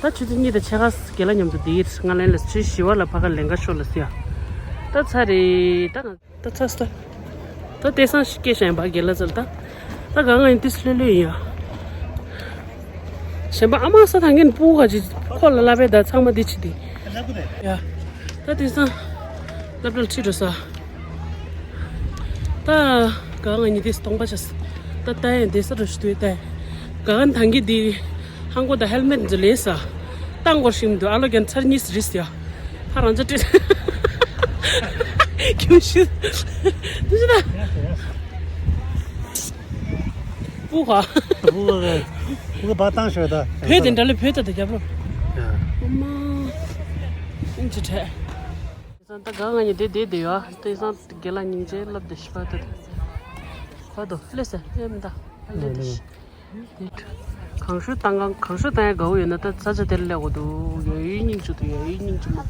ད་ཆུ་ཚོད་གཉིས་དང་ཕྱེད་ཀ་རྒན་ལགས་མཉམ་དུ་འདི་ང་ལན་ལ་ཆུ་བཞི་པ་ལ་ཕ་ག་ལེན་ག་ཤོག་ལ་ཟེར་ཡ། ད་ཚར་རེད་ད་ང་། ད་ཚར་སོང་། ད་དེང་སང་ཞིག་སྐད་བཤད་པ་རྒན་ལགས་ཚོ་ལ་ད། ད་གང་ང་ཡིན་ཏིས་ལྷོད་ལྷོད་ཡིན་ཡ། གཞན་པ་ཨ་མ་ས་ཐང་གིན་སྤུ་ག་ཅིག་ཁོ་ལ་ལབ་པས་ད་ཚང་མ་འདི་བྱེད་དེ། ཡ། ད་དེང་སང་སློབ་གྲྭར་ཁྲིད་འགྲོ་ས། ད་ག་ང་གཉིས་དེ་སྟོང་པ་ཆགས། ད་ད་ཡང་བསྡད་ས་འགྲོ་ཞིག་འདུག་ད་ག་ང་ཐང་གི་དེ་ཧང་གོ་ད་ཧེལ་མེད་འཛུལ་ལེ་ས། ཏང་གོར་ཤིང་འདུག་ཨ་ལོ་རྒན་ཚར་གཉིས་རིས་ཡ། ཧ་རང་ཅག་སྤྲད། ཁྱུ་ཤི། དུ་ཤི་ད། པུ་ཧ། པུ་ཧ། པུ་ཧ་བ་ཏང་ཤོད་ད། བོད་དེ་འདྲ་ལེ་བོད་ད་ད་རྒྱབ་ལོ། ཨ་མ། ཨིན་ཅི་ཁྲེ། དེང་སང་ད་ག་ང་གཉིས་དེ་བསྡད་བསྡད་ཡོད། དེང་སང་དགེ་ལགས་སྙིང་རྗེ་ལབ་བསྡད་ཤི་པ་ད། ཁ་དོ་ལེ་ས་ཨེ་མི་ད་ལེ་བསྡད་ཤི། དེ་གང་ཤོད་བཏང་གང་གང་ཤོད་བཏང་ཡ་དགའ་བོ་ཡོད་ན་ད་ས་ཆ་དེར་སླེབས་དགོས་འདུག་ཡོད་ཡོད་སྙིང་རྗེ་འདུག་ཡོད་ཡོད་སྙིང་རྗེ་མོ།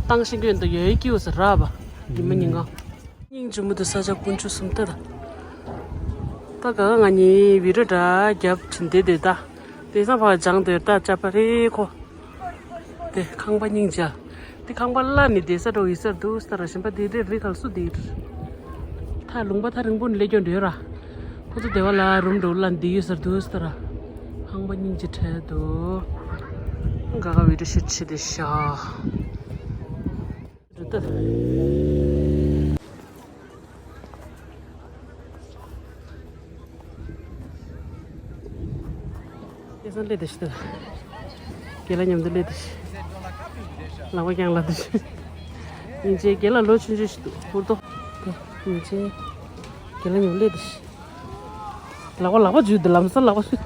བཏང་ཤེས་ཀྱི་ཡོད་ན་ད་ཡོད་ཡོད་སྐྱིད་པོ་ས་རག་པ། ཉི་མ་ཉིན་གང་། སྙིང་རྗེ་མོ་དེ་ས་ཆ་དཀོན་མཆོག་གསུམ་ལྟར། ད་ག་ག་ང་གཉིས་བི་ཌིའོ་འདྲ་རྒྱབ་བྱིན་བསྡད་དེ་ད། དེང་སང་ཕར་སྦྱང་དེར་ད་ཅ་པ་རེ་ཁོ། དེ་ཁང་པ་སྙིང་རྗེ། དེ་ཁང་པ་བླ་ནི་བསྡད་ས་འགྲོ་ཡི་སར་འདུག་སྟ་ར་གཞན་པ་དེ་དེ་རི་ཁ་སུ་དེ། ད་ལུང་པ་ད་རིང་པོ་ནི་ལས་སྐྱོན་འདྲ་ཡོད་ར། ཁོ་ཚོ་དེ་བ་ལ་རུམ་འགྲོ་བླ་ནི་དེ་ཡོད་སར་འདུག་སྟ་ར། ཁང་པ་སྙིང་རྗེ་འཕྲལ་དུ། ག་ག་བི་ཌིའོ་ཤུཊ་བྱེད་དེ་ཤག་རུ་ཏ། དེང་སང་སླེབས་དེ་ཤི་ད། རྒན་ལགས་མཉམ་དུ་སླེབས་དེ་ཤི། ལག་པ་བརྐྱངས་ལ་དེ་ཤི། ཡིན་ཅེ་རྒན་ལགས་ལོ་ཆུང་ཆུང་ཞིག་འདུག་ཧུར་ཏོ། དེ་ཡིན་ཅེ། རྒན་ལགས་མཉམ་སླེབས་དེ་ཤི། ལག་པ་ལག་པ་འཇུས་དེ་ལམ་སང་ལག་པ་ཤི།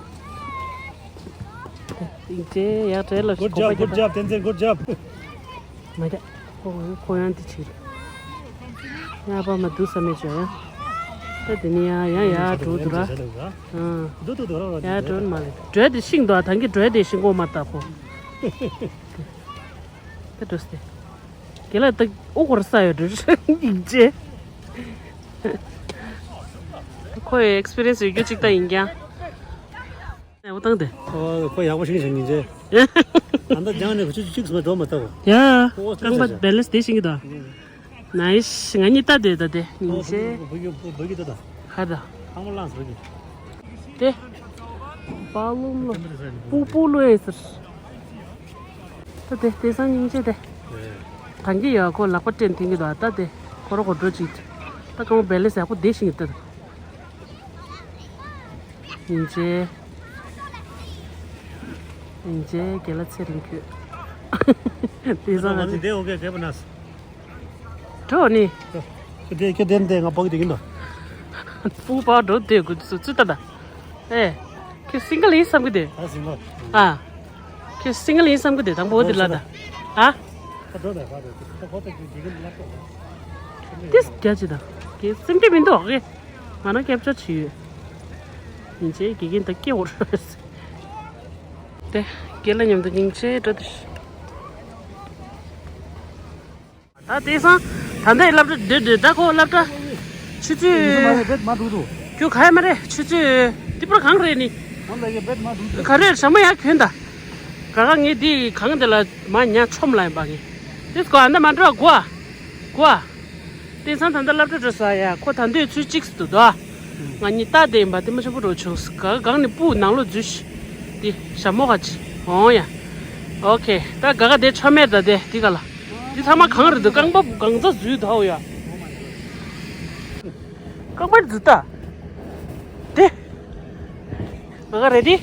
དེ་ཡིན་ཅེ་ཡག་བྲལ་ལ་ཤི། Good job, good job, Tenzin, good job. མ་རེད། ཁོ་ཁོ་ཡང་འདི་བྱེད། ཡ་པ་མ་འདུག་ས་མེད་བྱོས་ཡ། ད་དེ་ནི་ཡ་ཡ་ཡ་འགྲོ་འདུག་ར། ཨང་། འདུག་འདུག་འདུག་ར། ཡ་འགྲོ་མ་རེད། འགྲོས་དེ་ཤིང་འདུག་ད་གི་འགྲོས་དེ་ཤིང་གོ་མ་ལྟ་ཁོ། ད་འགྲོས་ཏེ། དེ་ལ་ད་ཨོ་ཁོར་ས་ཡོད་འགྲོས་ཡིན་ཅེ། ཁོ་ཡི་ཨེག་སི་པི་རི་ཡན་སི་ཡོད་རྒྱུ་གཅིག་ད་ཡིན་ཀྱང་། ཨེ་འོ་བཏང་སྟེ། ཨོ་ཁོ་ཡག་པོ་ཤེས་ཀྱི་ཤེས་ཀྱི་ཟེར། ད་ལྟ་སྦྱངས་ནས་ཁོ་ཆུ་ཆུ་ཆུ་ཟེར་འགྲོ་མ་ཐུབ། ཡ། ཨོ་རྐང་པ་བེ་ལེན་སི་དེ་ཤེས་ཀྱི་འདུག་ནའིས་ང་གཉིས་ལྟ་དེ་ད་དེ་ཉིན་ཤེས། ཧ་ད། དེ། པ་ལུམ་ལོ། པུ་པུ་ལོ་ཨེ་ཟེར། ད་དེ་དེང་སང་སྙིང་རྗེ་དེ། ཐང་གི་ཡོད་ཁོ་ལག་པ་སྤྲད་འཐེན་གྱི་འདུག་ད་དེ་ཁོ་རོ་ཁོ་འགྲོ་ཅིག་ད་རྐང་པ་བེ་ལེན་སི་ཡག་པོ་བསྡད་ཤིང་གི་ད། ཡིན་ཅེ། ཡིན་ཅེ་རྒན་ལགས་ཚེ་རིང་ཁྱོད། དེ་ཟ་ང་ཚོ་འདི་འོ་གེ་གེ་པ་ན། འགྲོ་ནི། ཁྱོད་དེ་ཁྱོད་དེ་འདི་ང་བག་དེ་གིན་དོ། སྤུ་བ་འགྲོ་དེ་གུ་ཚུ་ཚུ་ད་ད། ཨེ། ཁྱོད་སིང་གལ་ཡིན་བསམ་གི་དེ། ད་སིང་གལ། ཨ། ཁྱོད་སིང་གལ་ཡིན་བསམ་གི་དེ་དང་པོ་དེ་ལ་ད། ཨ། ད་འགྲོ་ད་བག་དེ་ད་བག་དེ་གི་གི་གིན་ལ་ཏོ། དེ་རྒྱ་ཅི་ད། གི་སེམས་ཁྲལ་མི་འདུག་གི། ང་རང་སྐད་ཆ་བྱེད་ཡོད། ཡིན་ཅེ་དགེ་རྒན་དང་སྐྱེ་བོར། དེ་རྒན་ལགས་མཉམ་དུ་སྙིང་རྗེ་འགྲོ་དུ། ད་དེང་སང་ད་ལྟའི་སློབ་གྲྭ་འདི་འདི་ད་ཁོ་སློབ་གྲྭ་ཆུ་ཚོད་རྒྱུ་ག་ཡ་མ་རེད་ཆུ་ཚོད་འདི་པར་གང་རེད་ནི། ག་རེ་ཞྭ་མོ་ཡར་གྱོན་ད། ག་ག་ངས་འདི་གང་འདི་ལ་མ་ཉ་ཆོམ་ལ་ཡིན་པ་ངས་དེ་སྐོར་ཨ་འདི་མ་འགྲོ་གོ་ཨ། གོ་ཨ། དེང་སང་ད་ལྟ་སློབ་གྲྭ་འགྲོ་ས་ཡ་ཁོ་ད་འདོད་ཚུལ་གཅིག་སུ་འདུག་ཨ། ང་གཉིས་ལྟ་བསྡད་ཡིན་པ་དེ་མ་ཆེན་པོ་རོ་བྱུང་སི་ག་གང་ནས་སྤུ་ནང་ལོགས་འཛུལ་ཤི། དེ་ཞྭ་མོ་ག་ཅི་འོང་ཡ། ཨོ་ཁེ་ད་ག་ག་དེ་ཆོ་མེད་ད་དེ་དེ་ག་ལ། དེ་ཚང་མ་གང་རེད་འདུག་རྐང་པ་གང་ཚ་འཛུལ་ད་འོ་ཡ། རྐང་པ་འཛུལ་ད། དེ། ག་ག་རེད་དེ།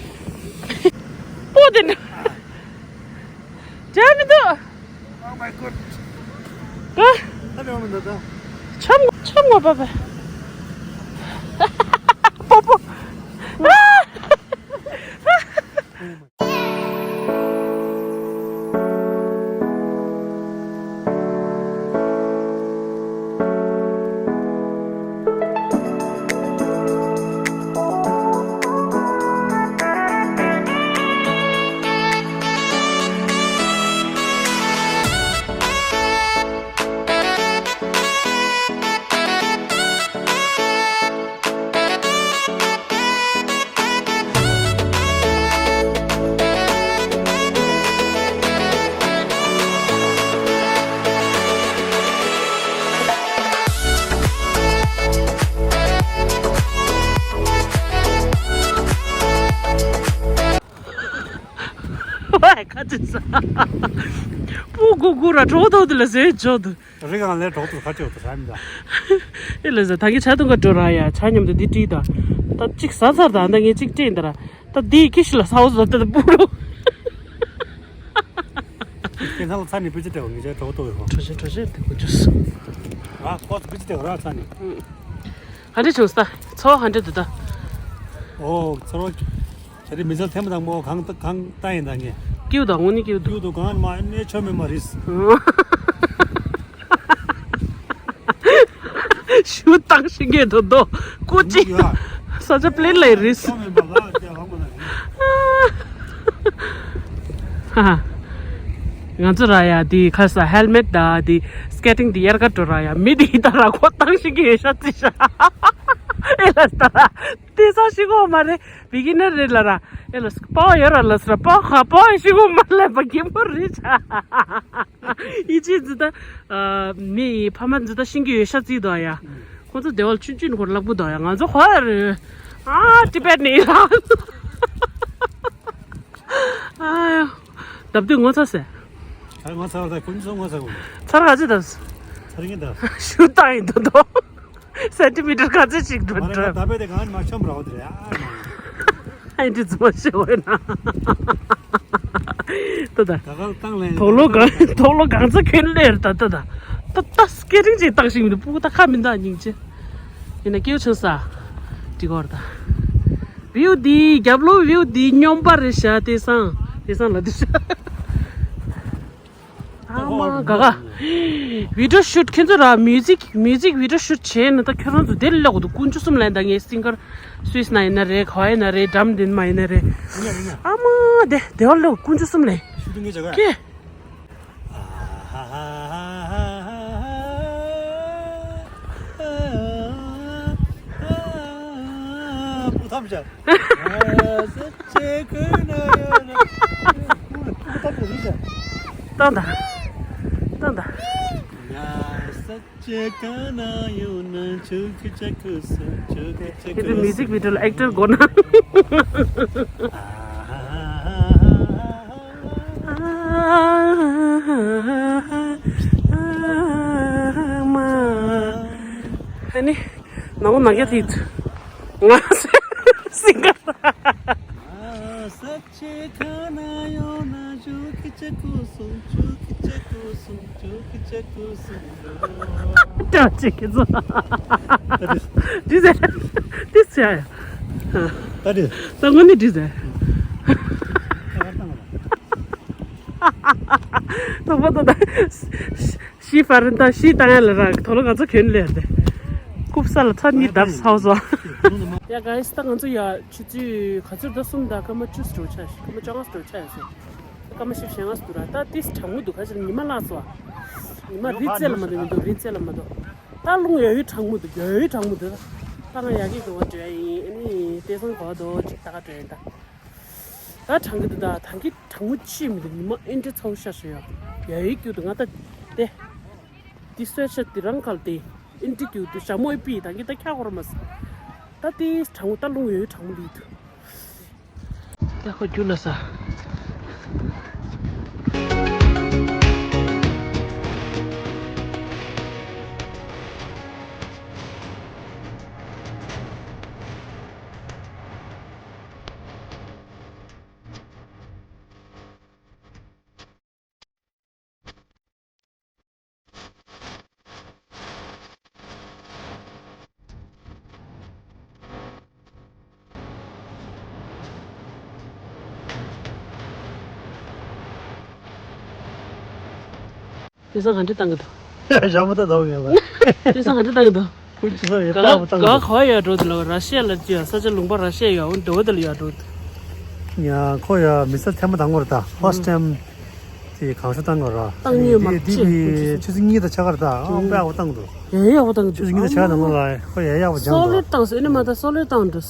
སྤུ་དེ་འདྲ། བྱས་མི་འདུག Oh my god. ཨ། ཨ་རོ་མི་འདུག་ད། ཆམ་ཆམ་ངོ་པ་པ། པོ་པོ། ཝའི་ཁ་ཅིག་ས། སྤུ་ གུ་གུ་ར་གྲོགས་ཐོག་དེ་ལ་ཟེར་འཇོག་ཏུ། རི་གང་ལས་གྲོགས་ཐོག་ཁ་ཆེ་བ་ཟ་མི་འདྲ། ཨེ་ལ་ཟེར་ད་གི་ཆ་དུང་ག་འགྲོ་ར་ཡ་ཆ་མཉམ་དུ་འདི་བྲིས་ད། ད་གཅིག་ཟ་ཚར་ད་ད་ངས་གཅིག་སྤྲད་ད་ར། ད་འདི་ཁྱི་ཤི་ལ་ས་འོ་ཟོ་ད་ད་སྤུ་རུ། ཁྱེད་ཚང་ལ་ཚ་ནི་སྤུ་ཅི་སྤྲད་བ་ངས་ཆ་གྲོགས་ཐོག་ཡོད་རོ། གྲོ་ཞིབ་གྲོ་ཞིབ་དེ་གུ་ཅུས། ང་ཁོ་ཚོ་སྤུ་ཅི་སྤྲད་བ་ར་ཚ་ནི། ཧ་འདྲེ་བྱུང་ས་ཚོ་ཧ་འདྲེ་འདུག་ད། ཨོ་ཚོ་རོ། ད་རེས་མི་ཚེ་ཐེངས་མ་དང་པོ་གང་ལྟ་གང་ལྟ་ཡིན་ད་ངས། སྐྱིད་དང་དངོས་གནས་སྐྱིད། སྐྱིད་དུ་གང་མ་ནས་ཆོ་མེད་མ་རེད། ཞུ་བཏང་ཤི་གེ་དོ་དོ་ཀུ་ཅི། ཡ། ས་ཆ་པླེན་ལ་རེད། ཆོ་མེད་པ་ལ་རྒྱ་ལང་མ་ན་རེད། ཧ། ང་ཚོ་ར་ཡ་དེ་ཁ་ས་ཧེལ་མེད་ད་དེ་སྐེ་ཊིང་དེ་ཡར་ག་འགྲོ་ར་ཡ་མི་དེ་ད་ར་ཁོ་བཏང་ཤི་གེ་ཤ་ཙི་ཤ། ཨེ་ལ་ད་ར། དེ་ས་ཤི་གོ་མ་རེད། བི་གི་ནར་རེད་ལ་ར། ཨེ་ལ་སི་པའོ་ཡོད་ར་ལ་སི་ར་པའོ་ཁ་པའོ་ཤི་གོ་མ་ལེ་པ་གི་མོ་རེད་ཆ། ཨི་ཅི་ཛི་ད། མི་ཡི་ཕ་མ་ཛི་ད་ཤིང་གི་ཡོད་ཤ་ཙི་དོ་ཡ། ཁོ་ཚོ་སྡེ་བ་ཆུན་ཆུན་ཁོར་ལག་པུ་དོ་ཡ་ང་ཚོ་ཁོ་རེད། ཨ་ཏི་པེད་ནི་ཡ། ཨ་ཡ། དབ་དུས་ངོ་ཚ་སེ། ཚར་ངོ་ཚ་བ་ད་ཀུན་སོང་ངོ་ཚ་གོ། ཚར་ག་ཚི་དབ། ཚར་ངེ་དབ། ཞུ་ད་ཡིན་དོ་དོ། སེན་ཊི་མི་ཊར་ག་ཚོད་ཅིག་འགྲོ་འགྲོ། ད་བེ་དེ་གང་མ་ཆོམ་ར་འོ་དེ་རེད་ཨ། ཨ་འདི་ཙི་མ་ཤེས་འོ་ན། ད་ད། ད་ག་ལ་བཏང་ལན་དོག་ལོ་གང་དོག་ལོ་གང་ཚ་གྱོན་ལེར་ད་ད་ད། ད་ད་སྐེ་རིང་ཅིག་བཏང་ཞིག་མི་འདུག་སྤུ་གུ་ད་ཁ་མི་འདུག་སྙིང་རྗེ། ཡིན་ན་སྐྱེའུ་ཆུང་ས། འགྲིག་གོ་ར་ད། བིའུ་འདི་རྒྱབ་ལོགས་བིའུ་འདི་སྙོམས་པ་རེད་ཤག་དེང་སང་དེང་སང་ལ་འདི་ཤག་ཨ་མ་ག་ག་བི་ཌིའོ་ཤུཊ་ཁྱེད་ཚོ་ར་མིའུ་ཛིག་མིའུ་ཛིག་བི་ཌིའོ་ཤུཊ་བྱས་ན་ད་ཁྱོད་རང་ཚོ་དེ་ལ་ལོག་འདུག་དཀོན་མཆོག་གསུམ་ལ་ཡིན་ད་ངས་སིང་གར་སུད་སི་ན་ཡིན་ན་རེད་ག་བ་ཡིན་ན་རེད་འགྲམ་འདི་མ་ཡིན་ན་རེད། ཨ་མ་དེ་དེ་བ་ལོག་དཀོན་མཆོག་གསུམ་ལ་ཡིན། ཤུ་ཏུ་ངེ་ཇ་ག་ཀེ། ཨ་ཧ་ཧ་ཧ་ཧ་ཧ་ཧ། སྤུ་ཐམ་བྱ། ས་ཆེ་ཁོ་ན་ཡོད་ན། སྤུ་ཐམ་བྱ་རི་བྱ། ཏང་ཏང་། ཏང་ཏང་། ས་ཆེ་ཁོ་ན་ཡོད་ན་ཆོ་ཁི་ཆ་ཁུ་སོ་ཆོ་ཁི་ཆ་ཁུ་སོ། ཁྱེད་ཚོ་མིའུ་ཛིག་བི་ཌིའོ་ལ་ཨེག་ཊར་དགོས་ན། ཨ་ནི། ནང་ནང་རྒྱ་ཐིག་ང་སིང་གར། ཅག་ཅིག་གི་ཚོ། འདི་ཟེར། འདི་ཟེར་ཡ། ད་འདི། ད་ངོ་ནི་འདི་ཟེར། ད་པ་ད་ད། ཤི་ཧྥ་རན་ཏ་ཤི་ཏང་ཡ་ལ་ར་དོ་ལོ་ང་ཚོ་གྱོན་ལེ་རེད། ཀུབ་ས་ལ་ཚ་ནི་འདབ་ཚ་བ་བཟོ། ཡ་ག་ཡིས་ད་ང་ཚོ་ཡ་ཆུ་ཚོད་ག་ཚོད་ད་གསུམ་དང་སྐར་མ་བཅུ་ཙམ་འགྲོ་ཆ་ཤི་སྐར་མ་བཅོ་ལྔ་ཙམ་འགྲོ་ཆ་ཡ་སོ། སྐར་མ་བཞི་བཅུ་ཞེ་ལྔ་ཙམ་འདུག་ར་ད་ཏིས་གྲང་མོ་འདུག་ག་ཅིག་ཉི་མ་ལྷག་སོ། ཉི་མ་རི་རྩེ་ལ་མ་འདུག་མི་འདུག་རི་རྩེ་ལ་མ་འདུག་ད་རླུང་ཡོད་ཡོད་གྲང་མོ་འདུག་ཡོད་ཡོད་གྲང་མོ་འདུག་ད་ང་ཡ་གི་གོ་བ་འགྲོ་ཡ་ཡིན་ཨ་ནི་ཏེ་སང་གོ་བ་དོ་ཅིག་ད་ག་འགྲོ་ཡིན་ད། ད་གྲང་གི་འདུག་ད་ད་གི་གྲང་མོ་ཅི་མི་འདུག་ཉི་མ་ཨེ་འདྲ་ཚ་བོ་ཤ་ཤ་ཡོད། ཡ་ཡོད་རྒྱུ་འདུག་ང་ད་དེ། འདི་སོད་ཤ་འདི་རང་གལ་ཏེ། ཨིན་ཏི་ཀྱུ་དུ་ཞྭ་མོ་ཨེ་པི་ད་གི་ད་ཁྱག་ཧོར་མ་སི། ད་དེ་གྲང་མོ་ད་རླུང་ཡོད་གྲང་མོ་ལི་དུ། ད་ཁོ་རྒྱུ་ལ་ས། དེང་སང་ག་འདྲ་བཏང་གི་འདུག་ཞྭ་མོ་ད་འདོགས་ངེས་པ། དེང་སང་ག་འདྲ་བཏང་གི་འདུག་ཁོ་ཅི་ས་ཡོད་ལྟ་བུ་བཏང་གི་འདུག་ག་ག་ཡོད་འགྲོ་དེ་ལ་ར་ཤི་ཡ་ལ་ཅི་ཡ་ས་ཆ་ལུང་པ་ར་ཤི་ཡ་ཡོད་འོན་འདོད་དེ་ལ་ཡོད་འགྲོ། ཡ་ཁོ་ཡ་མི་ཚེ་ཐེངས་མ་དང་པོ་རེད་ད། ཧྥར་སི་ཊི་ཊེམ་དེ་གང་ཤོ་བཏང་གི་ར། བཏང་ཡོད་མ་འདི་རེད་འདི་ཅེས་གི་ཆུ་ཚོད་གཉིས་དང་ཕྱེད་ཀ་རེད་ད། ཨང་དཔེ་ཡག་པོ་བཏང་གི་འདུག་ཡ་ཡག་པོ་བཏང་གི་ཆུ་ཚོད་གཉིས་དང་ཕྱེད་ཀ་ནང་ལོགས་ལ་ཁོ་ཡ་ཡག་པོ་སྦྱངས་སོ་ལེ་འདུག་བཏང་སོ་ཨེ་ནི་མ་ད་སོ་ལེ་བཏང་འགྲོ།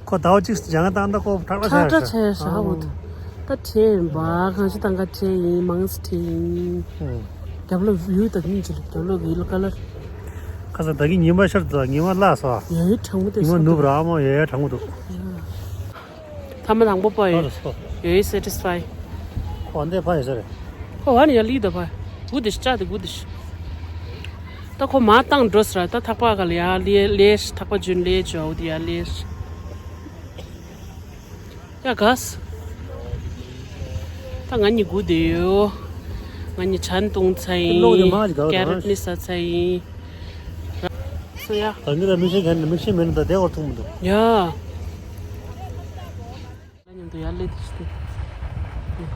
ཁོ་ཟླ་བ་གཅིག་སྦྱངས་བཏང་ད་ཁོ་ཁྲག་ཁྲག་ཁྲག་ཆགས་ཆགས་ཧ་འོ་ད། ད་ཁྲེ་ཡིན་པ་གང་ཤེས་ད་ག་ཁྲེ་ཡིན་མང་སི་ཁྲེ་ཡིན། རྒྱབ་ལོ་བིའུ་དང་སྙིང་རྗེ་ལ་རྒྱབ་ལོ་གི་ཡེ་ལོ་ཀ་ལར། ཁ་སང་ད་གི་ཉི་མ་ཤར་ད་ཉི་མ་ལྷག་སོ། ཡ་ཡོད་གྲང་མོ་དེ་ཉི་མ་ནུབ་ར་ཨ་མ་ཡ་ཡ་གྲང་མོ་འདུག་ཐ་མ་དང་པོ་པ་ཡོད། ཡོད་ཡོད་སེ་ཊིས་ཕའི། ཁོ་འདི་ཕ་ཡོད་ས་རེད། ཁོ་བ་ནི་ཡ་ལི་ད་ཕ། སྒུག་དེ་ཤི་ཅག་དེ་སྒུག་དེ་ཤི། ད་ཁོ་མ་བཏང་འགྲོ་ཟེར། ད་ཐག་པ་ག་ལ་ཡ་ལེ་ལེ་ཤི། ཐག་པ་ཇུན་ལེ་ཇོ་དེ་ཡ་ལེ་ཤི། ཡ་གས། ད་ང་གཉིས་སྒུག་དེ་ཡོད། ང་གཉིས་ཇ་འཐུང་ཚར་ཡིན། ཀེ་རོཊ་ནི་ཟ་ཚར་ཡིན། སོ་ཡ། ད་ངས་ད་མིག་ཤེལ་ག་ནས་མིག་ཤེལ་མེད་ན་ད་དེ་བར་མཐོང་མི་འདུག་ཡ། མཉམ་དུ་ཡར་སླེབས་ཏེ་ཞུ།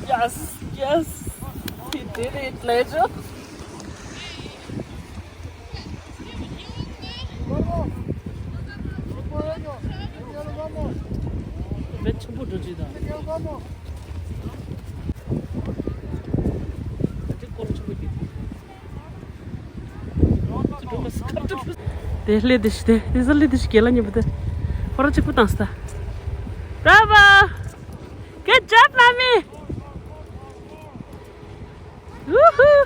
Yes, yes, he did it, legend. དཔེ་ཆེན་པོ་འགྲོ་ཅིག་དང་། དེ་ལས་དེ་ཞིག་དེ་དེ་ཟ་ལས་དེ་ཞིག་རྒན་ལགས་མཉམ་པོ་དེ་ཁོ་རང་གཅིག་པུ་བཏང་སྟེ། Bravo! Good job, mommy! Woohoo!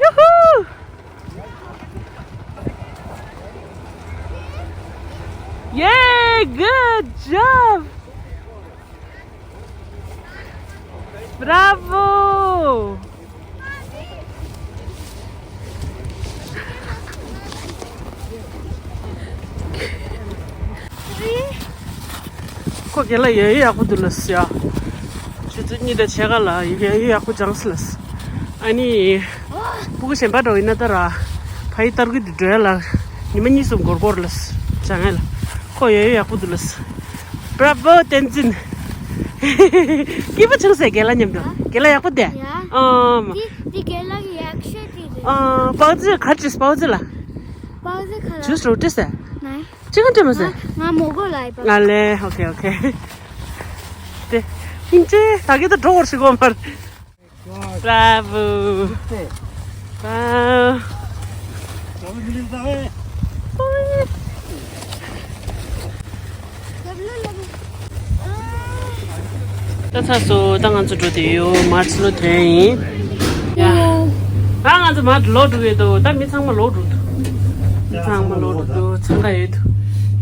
Yoo-hoo! Yay! Good job! Bravo! ཁོ་རྒན་ལགས་ཡོད་ཡོད་ཡག་པོ་འདུག་ལགས་ཡ། ཆུ་ཚོད་གཉིས་དང་ཕྱེད་ཀ་ལ་ཡོད་ཡོད་ཡག་པོ་སྦྱངས་ལགས། ཨ་ནི། སྤུ་གུ་གཞན་པ་འདྲ་བོ་ཡིན་ན་ད་ར། ཕ་ཡི་སྟར་གི་འདི་འགྲོ་ཡ་ལ། ཉི་མ་གཉིས་གསུམ་འགོར་འགོར་ལགས། སྦྱང་ཡ་ལ། ཁོ་ཡོད་ཡོད་ཡག་པོ་འདུག་ལགས། Bravo, Tenzin! སྐྱིད་པོ་བྱུང་ཟེར་རྒན་ལགས་མཉམ་དུ། རྒན་ལགས་ཡག་པོ་བསྡད། ཡ། ཨ་མ། འདི་འདི་རྒན་ལགས་ཡག་ཤོས་དེ་རེད། ཨ། པའོ་ཙི་ག་རེ་བྲིས། པའོ་ཙི་ལ། པའོ་ཙི་ག་ལ། ཇུས་རོ་བྲིས་ཟེར། ནའི། ཅི་ག་འདྲ་མ་ཟེར། ང་མོ་གོ་ལ་ཡིན་པ། ང་ལེ། ཨོ་ཁེ་ཨོ་ཁེ། དེ། ཧིང་ཅེ་ད་གི་ད་འགྲོ་བར་ཞིག་གོ་མར། Bravo! Wow! ད་ཚར་སོང་། ད་ང་ཚོ་འགྲོ་དེ་ཡོད། མར་ཆི་ལོ་ཐོན་ཡིན། ཡ། ད་ང་ཚོ་མར་ལོག་འགྲོ་གི་འདུག་ད་མི་ཚང་མ་ལོག་འགྲོ་འདུག་མི་ཚང་མ་ལོག་འགྲོ་འདུག་འཚང་ཁ་ཡོད་འདུག་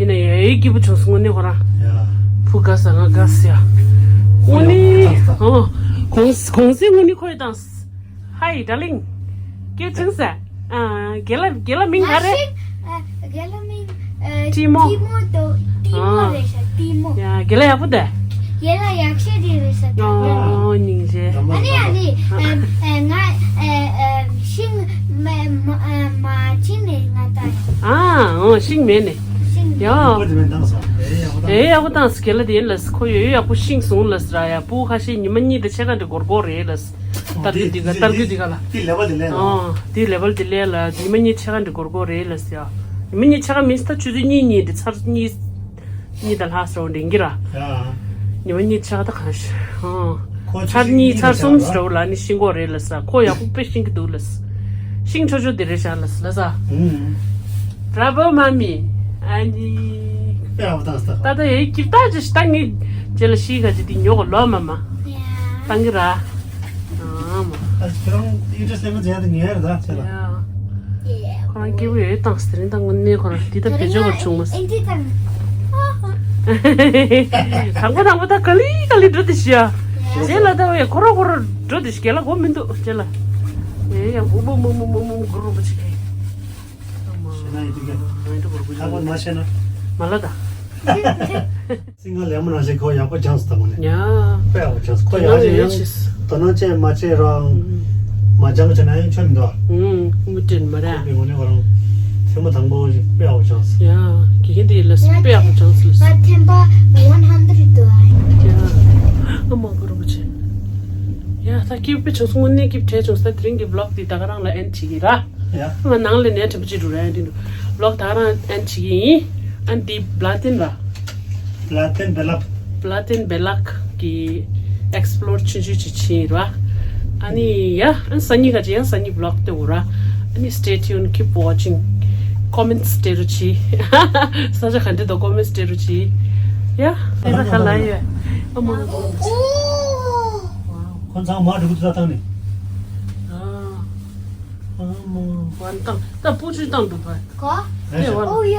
ཡིན་ན་ཡ་ཨེ་སྐྱིད་པོ་བྱུང་སོང་། དངོས་གནས་ཁོ་རང་། ཡ། བུ་དགའ་ས་ང་དགའ་ས་ཡ། དངོས་གནས། ཨོ། གོང་གོང་སེ་དངོས་གནས་ཁོ་ཡི་དང་། Hi, darling. སྐྱིད་བྱུང་ས། ཨ། རྒན་ལགས་རྒན་ལགས་མིང་ག་རེ། ང་ཤིང་། ཨ། རྒན་ལགས་མིང་། ཨ། ཏི་མོ། ཏི་མོ་དང་ཏི་མོ། ཨ། རེད་ཤག་ཏི་མོ། ཡ། རྒན་ལགས་ཡག་པོ་འདུག་རྒན་ལགས་ཡག་ཤོས་དེ་རེད་ཤག་ཨོ། སྙིང་རྗེ། ཨ་ནི་ཨ་ནི། ཨ། ཨ། ང་། ཨ། ཨ། ཤིང་མ་མ་མ་ཅི་ནས་ང་ད། ཨ། ཨོ། ཤིང་མེད་ནས། ཤིང་ཡ། ཨེ་ཡག་པོ་བཏང་སོང་། རྒན་ལགས་དེ་ཡིན་ལགས། ཁོ་ཡོད་ཡོད་ཡག་པོ་ཤིང་བཟུང་ལགས་ར་ཡ། སྤུ་གུ་ཁ་ཤས་ཉི་མ་གཉིས་དང་ཕྱེད་ཀ་འདྲ་འགོར་འགོར་རེད་ལགས། སྟར་གི་འདི་ག་སྟར་གི་འདི་ག་ལ། དེ་ལེ་བལ་དེ་ལས་ལ། ཨོ། དེ་ལེ་བལ་དེ་ལས་ལ། ཉི་མ་གཉིས་ཕྱེད་ཀ་འདྲ་འགོར་འགོར་རེད་ལགས་ཡ། ཉི་མ་གཉིས་ཕྱེད་ཀ་མིན་ད་ཆུ་ཚོད་གཉིས་གཉིས་དེ་ཚར་གཉིས། གཉིས་དང་ལྷག་སོང་འདྲེན་གི་ར། ཡ། ཉི་མ་གཉིས་ཕྱེད་ཀ་ད་གང་ཤེས། ཨོ། ཁོ་ཆུ་ཚོད་གཉིས་ཚར་གསུམ་ཞིག་འགྲོ་ལ་ནི་ཤིང་གོ་རེད་ལགས། ཁོ་ཡག་པོ་དཔེ་ཤིང་གི་འདུག་ལགས། ཤིང་ཆོ་ཆོ་དེ་རེད་ཤག་ལགས་ལགས། ཨུམ། Bravo, mommy. ཨ་ནི། དཔེ་ཡག་པོ་བཏང་སྟེ། ད་ད་ཡའི་སྐྱིད་ཐག་ཅིག་ད་ངས་རྗེས་ལ་ཤིང་ག་ཅིག་དེ་ཉོ་གོ་ལོ་མ་མ། ཡ། བཏང་གི་ར། ཨ་མ། ཨ་ཁྱེད་རང་ཨིན་ཊི་རེ་སི་ཊི་ལེ་བལ་ཟེར་ཡ་དེ་ཉོ་ཡ་རེད་ད་ཁྱེད་ལ། ཡ། ཁོ་རང་སྐྱིད་པོ་ཡོད་བཏང་སྟེ་རིང་ད་དངོས་གནས་ཁོ་རང་འདི་ད་བེད་སྤྱོད་གར་བྱུང་མ་སོང་། ཨིན་ཊི་དང་། དང་པོ་དང་པོ་ད་ག་ལི་ག་ལི་འགྲོ་དེ་ཤི་ཡ། རྗེས་ལ་ད་བས་ཁོ་རང་ཁོ་རང་འགྲོ་དེ་ཤི་རྒན་ལགས་གོ་མི་འདུག་རྗེས་ལ། ཨེ་ཡ་འུ་མུ་མུ་མུ་མུ་མུ་གུ་རུ་པ་ཆི་ཁེ། ཤེ་ན་ཡི་དུ་གེ། ཨ་ཡི་དུ་གུ་རུ་པ་ཆི་ཁེ། ཁ་པོ་མ་ཤེ་ན། མ་ལ་ད། སིང་ག་ལེ་མོ་ན་ཞིག་ཁོ་ཡག་པོ་སྦྱངས་སོང་ད་མོ་ནི། ཡ། དཔེ་ཡག་པོ་སྦྱངས་སོང་། ཁོ་ཡག་ཞིག་ཡང་དོ་སྣང་བྱས་མ་བྱས་རང་། ཨུམ། མ་སྦྱངས་བྱས་ན་ཡང་ཆོ་མི་འདུག་ཨུམ། མི་དྲན་མ་ར། ཁོ་པའི་ངོ་ནས་ཁོ་རང་། ཐེངས་མ་དང་པོ་ཞིག་དཔེ་ཡག་པོ་སྦྱངས་སོང་། ཡ། དགེ་རྒན་དེ་ལ་དཔེ་ཡག་པོ་སྦྱངས་སོང་། ང་ཐེམ་པ་ཝན་ཧན་ཌེ་རེཌ་འདུག་ཨ། ཡ། ཨ་མ་གུ་རུ་པ་ཆེ། ཡ་ད་སྐྱིད་པོ་བྱུང་སོང་། དངོས་གནས་སྐྱིད་པོ་བྱས་བྱུང་སོང་། ད་དེ་རིང་གི་བི་ལོག་འདི་ད་ག་རང་ལ་ཨེན་ཌི་བྱེད་ཀྱི་ར། ཡ། ང་ནང་ལ་ནས་དྲན་པ་ཅིག་འགྲོ་ར་ཡ་འདི་འདུག་བི་ལོག་ད་ག་རང་ཨེན་ཌི་བྱེད་ཀྱི་ཡིན། ཨན་འདི་བླ་བསྟན་ར། བླ་བསྟན་བེ་ལག་བླ་བསྟན་བེ་ལག་གི་ཨེག་སི་པི་ལོར་ཆུང་ཆུང་ཅིག་ཕྱིན་ར། ཨ་ནི་ཡ་ཨན་སང་ཉིན་ག་ཅིག་ཡང་སང་ཉིན་བི་ལོག་སྟེར་འོ་ར། ཨ་ནི་stay tuned, keep watching. Comments སྤྲད་རོགས་གྱིས། ས་ཆ་ག་འདྲ་འདུག་comments སྤྲད་རོགས་གྱིས། ཡ་ཨེ་ད་ག་ལ་ཡོད། ཨ་མ། ཁོ་ཚང་མ་འགྲོ་གི་འདུག་ད་ཐང་ནས། ཨ། ཨ་མ། ཝན་ཏང་ད་སྤུ་ཆུ་བཏང་འདུག་བ། གོ། ཨོ་ཡ་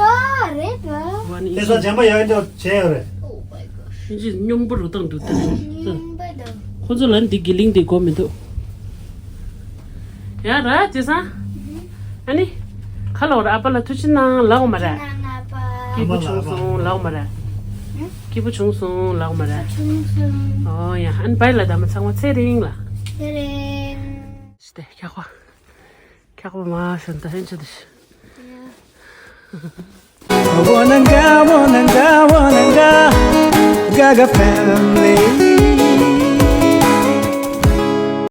རེད་པ། དེ་ས་ཇམ་པ་ཡག་འཇོག་བྱས་ཡོད་རེད། Oh my gosh. ཨིན་ཇི་སྙོམས་པོ་རུ་བཏང་འདུག་དེ་རིང་། སྙོམས་པོ་དང་། ཁོ་ཚོ་ལ་འདི་གི་ལིང་འདི་དགོས་མི་འདུག་ཡ་ར་ཇེ་སང་། ཨ་ནི། ཁ་ལོ་ར་ཨ་ཕ་ལ་ཐུགས་རྗེ་གནང་ལབ་མ་ར། ཐུགས་རྗེ་གནང་ཨ་ཕ། སྐྱིད་པོ་བྱུང་སོང་ལབ་མ་ར། སྐྱིད་པོ་བྱུང་སོང་ལབ་མ་ར། བྱུང་སོང་། ཨོ་ཡ་ཨ་ནི་བྷའི་ལ་ད་མ་ཚང་མ་ཚེ་རིང་ལ། ཚེ་རིང་། ཤི་ཏེ་ཁྱག་པ། ཁྱག་པ་མ་ཤོན་ད་ཧན་ཆ་དི་ཤི། Wananga, wananga, wananga, Gaga family.